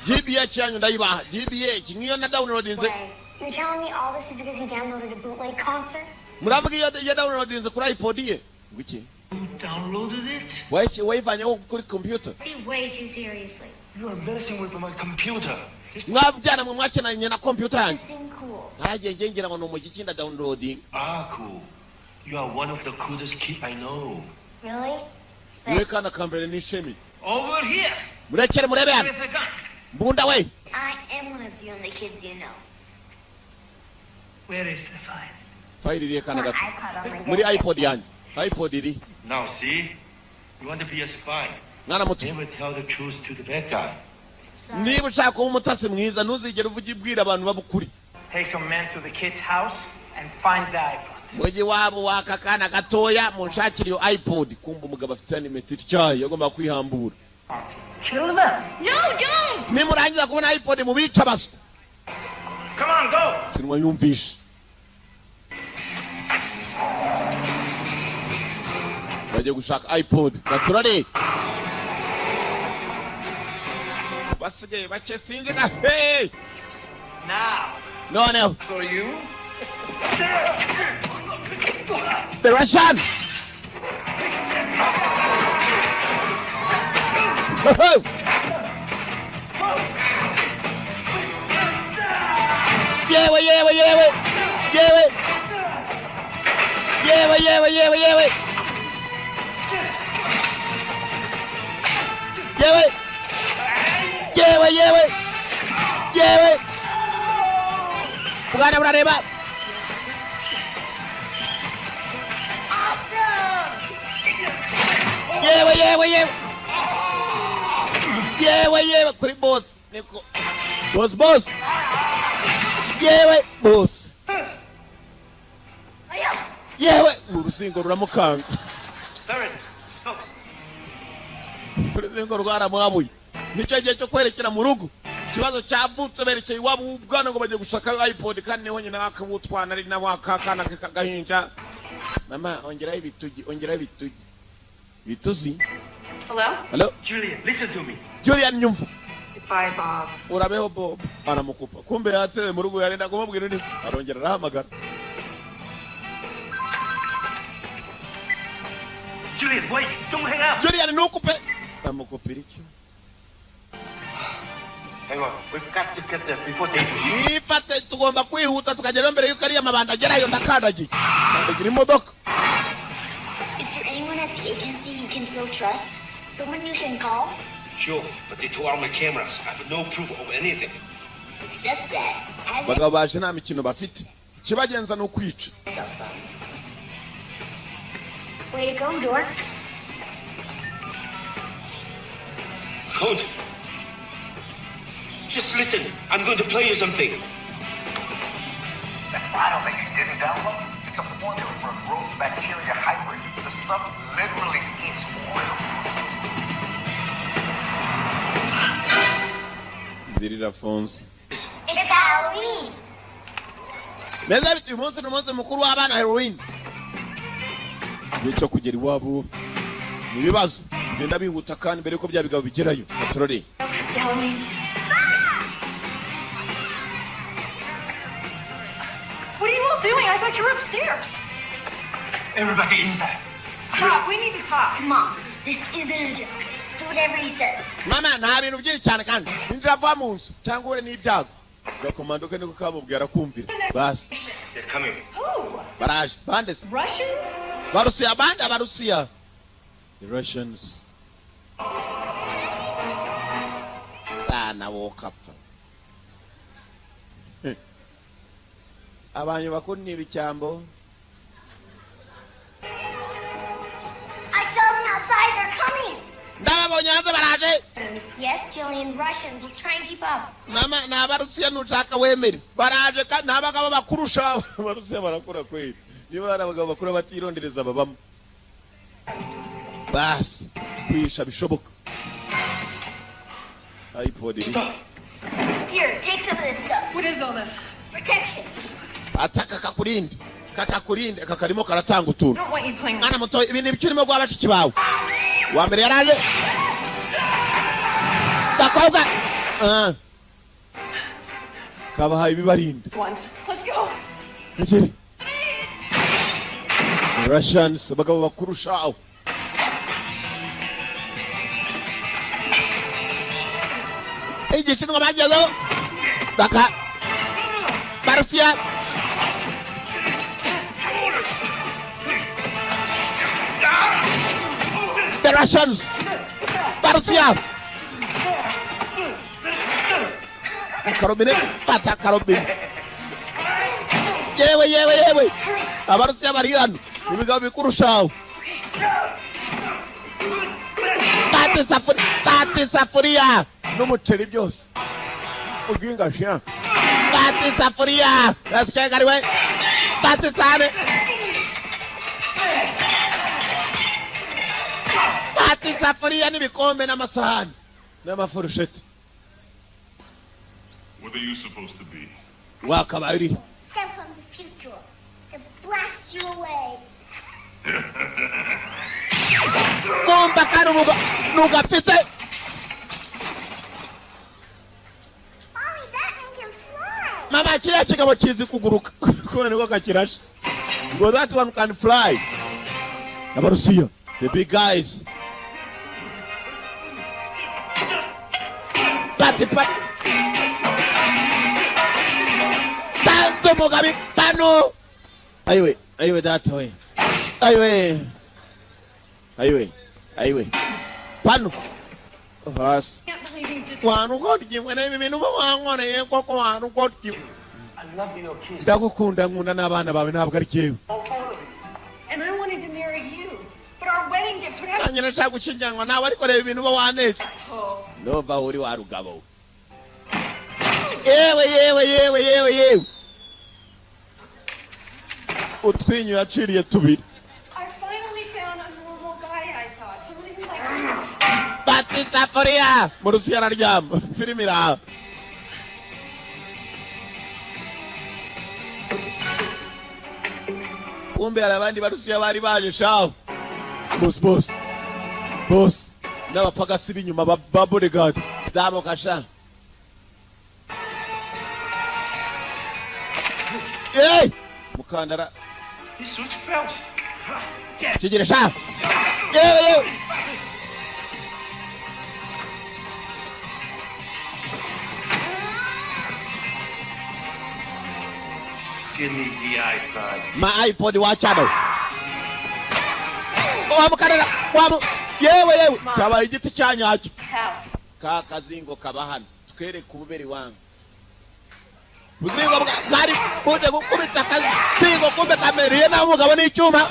GBH yanyu ndayibaha, GBH nk'iyo na downloadinze. Wait, you're telling me all this is because he downloaded a bootleg concert? Muravuga iyo downloadinze kuri iPod ye ngo iki? You downloaded it? Wayivanyeho kuri computer? See, way too seriously. You are messing with my computer. This Mwabyana mwe mwakenanye na computer yanjye. Seem cool. Naragiye ngiye ngira ngo ni umuziki, nda downloading. Ah, cool. You are one of the coolest kids I know. Really? Niwe kana ka mbere nishimiye. Over here. Murekere murebe hano. With a gun. Mbunda we. I am one of the only kids you know. Where is the file? File irihe, kana My gato? iPod on my Muri desk. iPod yanjye, iPod iri. Now see? You want to be a spy. Mwana muto. Never tell the truth to the bad guy. Sorry. Niba ushaka kuba umutasi mwiza, ntuzigere uvuga ibwira abantu babukuri. Take some men to the kid's house and find the iPod. Mujyi wabo waka kana gatoya, munshakire iyo iPod. Kumva umugabo afite nimero ityaye, agomba kwihambura. Kill them. No, don't! Nimurangiza kubona iPod, mubica baswa. Come on, go. Sinwa yumvishe bagiye gushaka iPod baturare, basigaye bake, sinzi nka hey. Now, Noneho for you. The Russian. Ho, ho. Yewe, yewe, yewe, yewe, yewe, yewe, yewe, yewe, yewe, yewe, yewe, yewe, bwana burareba. Yewe, yewe, yewe, yewe, yewe, kuri boss, niko boss, boss, yewe boss, yewe, urusingo ruramukanga. Baron, stop. Urusingo rwaramuhabuye, nicyo gihe cyo kwerekera mu rugo. Ikibazo cyavutse, berekeye iwabo w'ubwana ngo bagiye gushaka iPod, kandi niho nyina wakawutwana ari nawe akakana k'agahinja. Mama, ongeraho ibitugi, ongeraho ibitugi. Bituzi. Hello? Hello? Julian, listen to me. Julian nyumva. Goodbye, Bob. Urabeho Bob. Aramukupa. Kumbe yatewe mu rugo yarenda kumubwira undi arongera arahamagara. Julian, wait. Don't hang up. Julian ntukupe. Amukupira iki? Hang on. We've got to get there before they do. Nifate tugomba kwihuta tukagera mbere yuko ariya mabanda agerayo ndakandagiye. Ndagira imodoka. Is there anyone at the agency you can still trust? Someone you can call? Sure, but they tore out my cameras. I have no proof of anything. Except that, as a Bagabo baje nta mikino bafite. Ikibagenza ni ukwica. cell phone. Way to go, dork. Hold. Just listen. I'm going to play you something. That file that you didn't download, it's a formula for a growth bacteria hybrid. The stuff literally eats oil. Inzira irafunze. It's Halloween. Meza biti uyu munsi ni umunsi mukuru w'abana Halloween. Igihe cyo kugera iwabo ni ibibazo. Genda bihuta kandi mbere yuko bya bigabo bigerayo. Patroli. Happy Halloween. What are you all doing? I thought you were upstairs. Everybody inside. Pop, we need to talk. Mom, this isn't a joke. Do whatever he says. Mama nta bintu byinshi cyane kandi injira vuba mu nzu cyangwa uhure n'ibyago. Gakomando ke niko kamubwira arakumvira. Basi They're coming. Who? baraje bande se Russians? Barusiya bande Abarusiya. The Russians. Bana wokapfa. Abantu bakuru ni ibicyambo. I saw them outside. They're coming. Ndababonye hanze baraje. Yes, Jillian, Russians. Let's try and keep up. Mama ni Abarusiya nushaka wemere. Baraje kandi ni abagabo bakurusha. Abarusiya barakura kweli. Niba hari abagabo bakuru batirondereza babamo. Basi kwisha bishoboka. iPod iri. Here, take some of this stuff. What is all this? Protection. Ataka kakurinde. Kakakurinde kakarimo karatanga utuntu. I don't want you playing. Mwana muto ibi ni ibyo urimo guha bashiki bawe. Wa mbere yaraje. Gakobwa. Ah. Kabahaye ibibarinda. Once. Let's go. Mugere. Russians abagabo bakurushaho. Igishinwa bagezeho. Baka. Barusiya. The Russians. Barusiya. Karobine. Fata karobine. Yewe yewe yewe. Abarusiya bari hano. Ibigabo bikurushaho. Fata isafuriya. Fata isafuriya. N'umuceri byose. Ubwinga sha. Fata isafuriya. Yasikagariwe. Fata isahane. Fata isafuriya n'ibikombe n'amasahani n'amafurusheti. What are you supposed to be? Wakabaye uri. Sent from the future to blast you away. Kumva kandi urugo ntugafite. Mommy, that man can fly. Mama kiriya kigabo kizi kuguruka. Kubera niko kakirashe. Ngo that one can fly. Abarusiya. The big guys. Pati pati. Tanzo mugabi pano. Ayiwe, ayiwe data we. Ayiwe. Ayiwe, ayiwe. Pano. Hasi. Can't believe you did. Warugodyi n'ibi bintu uba wankoreye koko warugodyi. I love your kids. Ndagukunda nkunda n'abana bawe ntabwo ari jyewe. And I wanted to marry you. But our wedding gifts would have Nanjye nashaka gushyingiranwa nawe ariko reba ibintu uba waneje. Oh. Ndumva aho uri wa rugabo we. Yewe yewe yewe yewe yewe. Utwinyo yaciriye tubiri. I finally found a normal guy, I thought. Somebody who likes Fata isafuriya. Mu Rusiya araryama. Filime iraha. Kumbe hari abandi Barusiya bari baje shaho. Boss boss. Boss n'abapagasi b'inyuma ba bodyguard zamuka sha. Hey! Mukandara. This suit's felt. Kigira sha. Yewe yewe. Give me the iPod. Ma iPod wa channel. Wa mukandara wa mu yewe yewe. Cyabaye igiti cyanyacyo. House. Ka kazingo kaba hano. Twereke ububeri wangu. Buzingo bwari buje gukubita akazingo kumbe kameriye naho umugabo n'icyuma.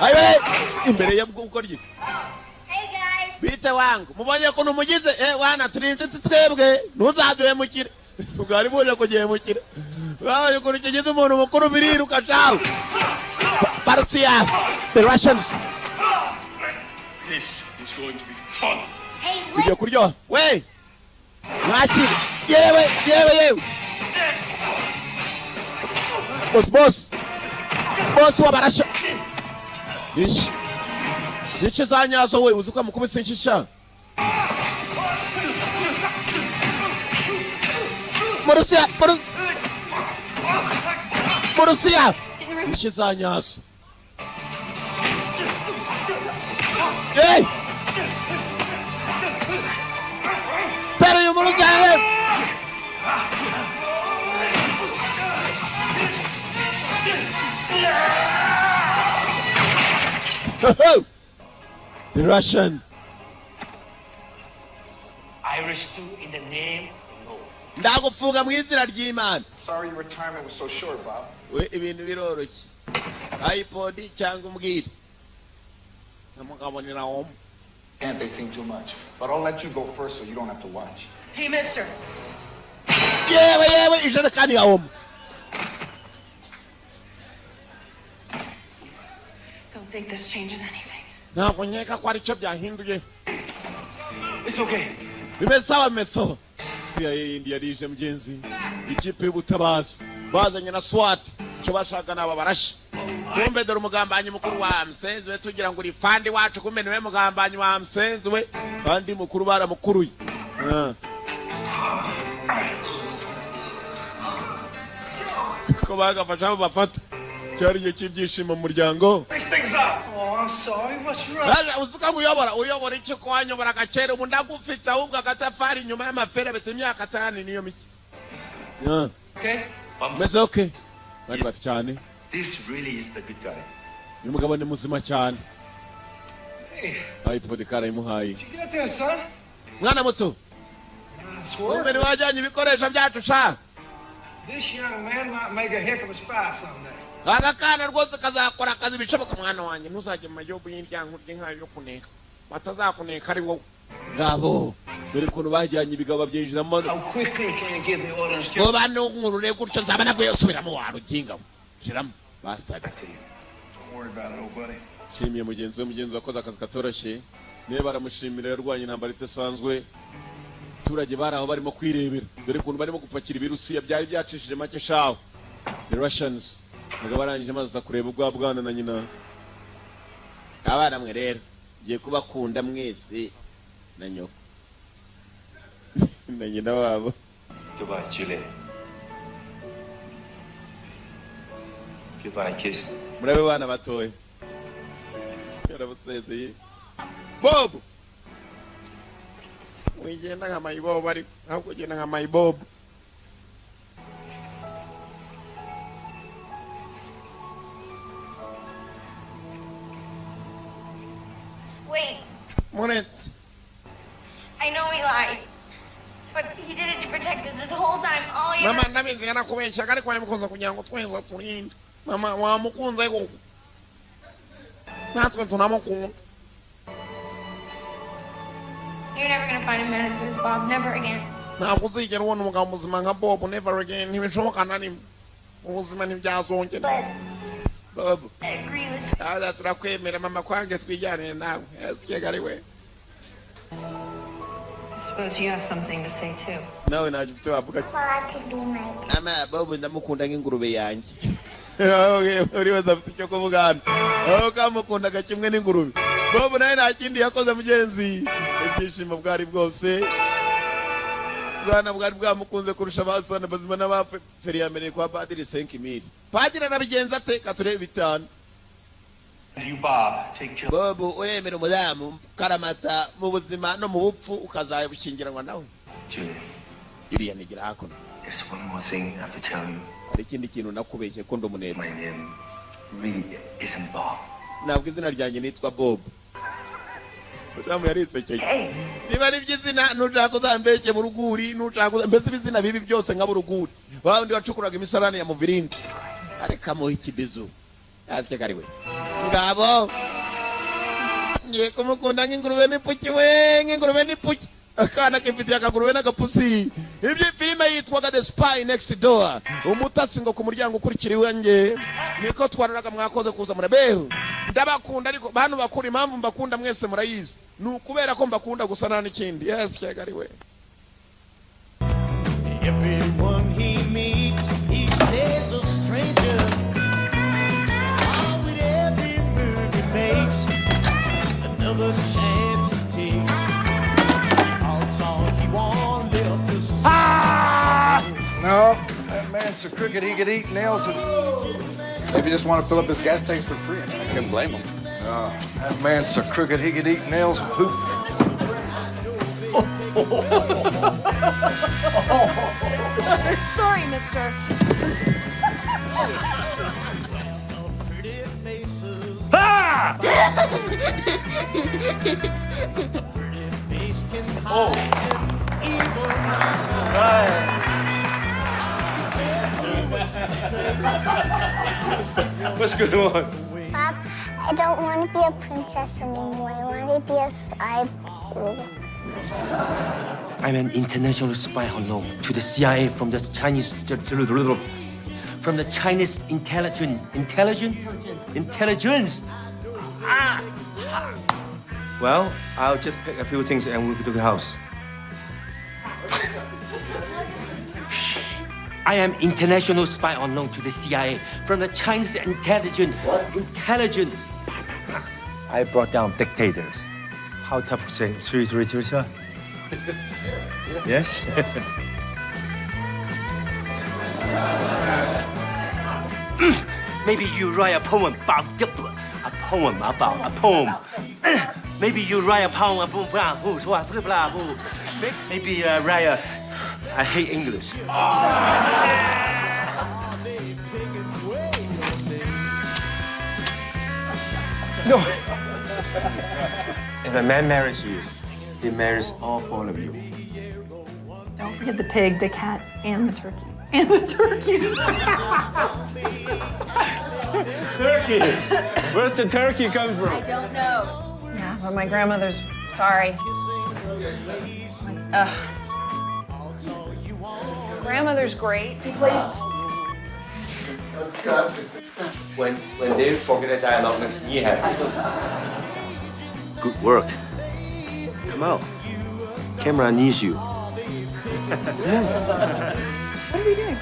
Ayiwe imbere ya bw'ukorye. Hey guys. Bite wangu mubonye ko numugize wana turi inshuti twebwe ntuzaduhemukire. Bwari buje kugihemukira. Babaye ukuntu kigize umuntu mukuru biriruka shawe. Barutsiya the Russians. This is going to be fun. Hey, Bigiye kuryoha. We mwakire. Yewe yewe yewe. Boss boss. Boss w'abarasha. Inshi. Inshi za nyazo we uzi ko amukubise inshi sha. Murusiya Murusiya. Inshi za nyazo. Hey! Tera uyu Murusiya. The Russian. Irish stew in the name of the Lord. Ndagufunga mu izina ry'Imana. Sorry your retirement was so short, Bob. We ibintu biroroshye. iPod cyangwa umbwire. Namugabonera womo. Can't they seem too much? But I'll let you go first so you don't have to watch. Hey, mister. Yewe yewe ijerekani ya womo. Don't think this changes anything. Ntabwo nkeka ko ari cyo byahinduye. It's okay. Bimeze sawa bimeze sawa. CIA yindi yarije mugenzi. Ikipe y'ubutabazi bazanye na SWAT icyo bashaka naba barashe. Kumbe dore umugambanyi mukuru wa Msenzi we tugira ngo uri fandi wacu kumbe niwe mugambanyi wa Msenzi we. Fandi mukuru baramukuruye. Ko bagafasha abo bafata. Cyari igihe cy'ibyishimo mu muryango. These things up. Oh, I'm sorry. What's wrong? Uzi ko uyobora uyobora iki ko wanyobora agakera ubu ndagufite ahubwo agatafari inyuma y'amafera bita imyaka atanu niyo mike. Okay. Meze okay. Bari bati cyane. This really is the good guy. Uyu mugabo ni muzima cyane. Hey, iPod karayimuhaye. did you get there, son? Mwana muto. Nice work. Kumbe wajyanye ibikoresho byacu sha. This young man might make a heck of a spy someday. Aka kana rwose kazakora akazi bishoboka mwana wanjye ntuzajye mu mayobu y'indyango ry'inka yo kuneka. Batazakuneka ari wowe. Ngabo dore ukuntu bajyanye ibigabo babyinjiramo. How quickly can you give me orders to Ngo banunkurure gutyo nzaba navuye subiramo wa ruginga we. Shiramo bastard. Don't worry about it, old buddy. Nshimiye mugenzi we mugenzi wakoze akazi katoroshye. Niba baramushimira yarwanye intambara idasanzwe. Abaturage bari aho barimo kwirebera. Dore ukuntu barimo gupakira ibirusiya byari byacishije make shaho. The Russians. Mugabo arangije maze aza kureba ubwa bwana na nyina. Abana mwe rero ngiye kubakunda mwese na nyoko. Na nyina wabo. Goodbye, Julie. Goodbye, kiss. Murabe bana batoya. Yarabusezeye. Bob. Wigenda nka mayibobo ariko ahubwo ugenda nka mayibobo. Wait, Muretse. I know he lied. But he did it to protect us this whole time, all year. Mama ndabizi yarakubeshyaga ariko yamukunze kugira ngo twese turinde. Mama wamukunze koko. Natwe tunamukunda. You're never gonna find a man as good as Bob, never again. Ntabwo uzigera ubona umugabo muzima nka Bob, never again. Ntibishoboka na rimwe. Ubuzima ntibyazongera. Bob. I agree with Aza turakwemera mama kwange twijyanire nawe. Ese ari we. I suppose you have something to say too. Nawe ntacyo ufite wavuga. Bob to be my Ama Bob ndamukunda nk'ingurube yanjye. Uri wese afite icyo kuvuga hano. Aho kamukundaga kimwe n'ingurube. Bob nawe nta kindi yakoze mugenzi, ibyishimo bwari bwose, bwana bwari bwamukunze kurusha abasana bazima n'abapfe. Ya mbere kwa padiri 5000. Padiri arabigenza ate? Katurebe 5. You, Bob, take Jill. Bob, uremera umudamu karamata mu buzima no mu bupfu, ukazabushyingiranwa nawe? Julia, Iriya nigira hakuno. there's one more thing I have to tell you. Hari ikindi kintu nakubeshye, ko ndi umunebwe. My name really isn't Bob. Ntabwo izina ryanjye nitwa Bob. Mudamu yarisekeye. Niba ari iby'izina, nushaka uzambeshye buruguri, nushaka mbese ibizina bibi byose nka buruguri, wa wundi wacukuraga imisarani ya muviringo. Areka muha ikibizu yasye kariwe. Ngabo ngiye kumukunda nk'ingurube n'ipuki we, nk'ingurube n'ipuki. Akana kifitiye akagurube n'agapusi. Ibyo filime yitwaga The Spy Next Door, umutasi ngo ku muryango ukurikira iwanjye, niko twararaga. Mwakoze kuza murabeho, ndabakunda. Ariko bantu bakura, impamvu mbakunda mwese murayizi, ni ukubera ko mbakunda gusa, nta n'ikindi. Yes, cyagari we. Everyone he meets, he stays a stranger. Oh, with every move he makes, another chance he takes. All talk, he won't live to see. No, that man's so crooked he could eat nails. And Maybe he just want to fill up his gas tanks for free. I mean, I couldn't blame him. No, that man's so crooked he could eat nails and poop. Sorry, mister. Pretty faces, Ah! pretty face can hide an evil mind. What's going on? Bob, I don't want to be a princess anymore. I want to be a cyborg. I'm an international spy on loan to the CIA from the Chinese intelligence intelligence intelligence. Ah! Well, I'll just pick a few things and we'll go to the house. I am international spy on loan to the CIA from the Chinese intelligence intelligence. I brought down dictators. How tough to say three three three sir? Yes. Maybe you write a poem about a poem. Maybe you write a poem about maybe write a. I hate English. They've taken away your name. No. If a man marries you, he marries all four of you. Don't forget the pig, the cat, and the turkey. And the turkey. Turkey! Where's the turkey come from? I don't know. Yeah, but my grandmother's sorry. Ugh. Grandmother's great. He plays. When they forget the dialogue, makes me happy. Good work. Come out. Camera needs you. What are we doing?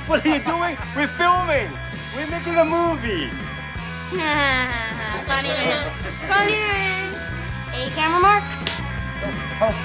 What are you doing? We're filming. We're making a movie. Funny man. Funny man. Hey, camera mark. Oh.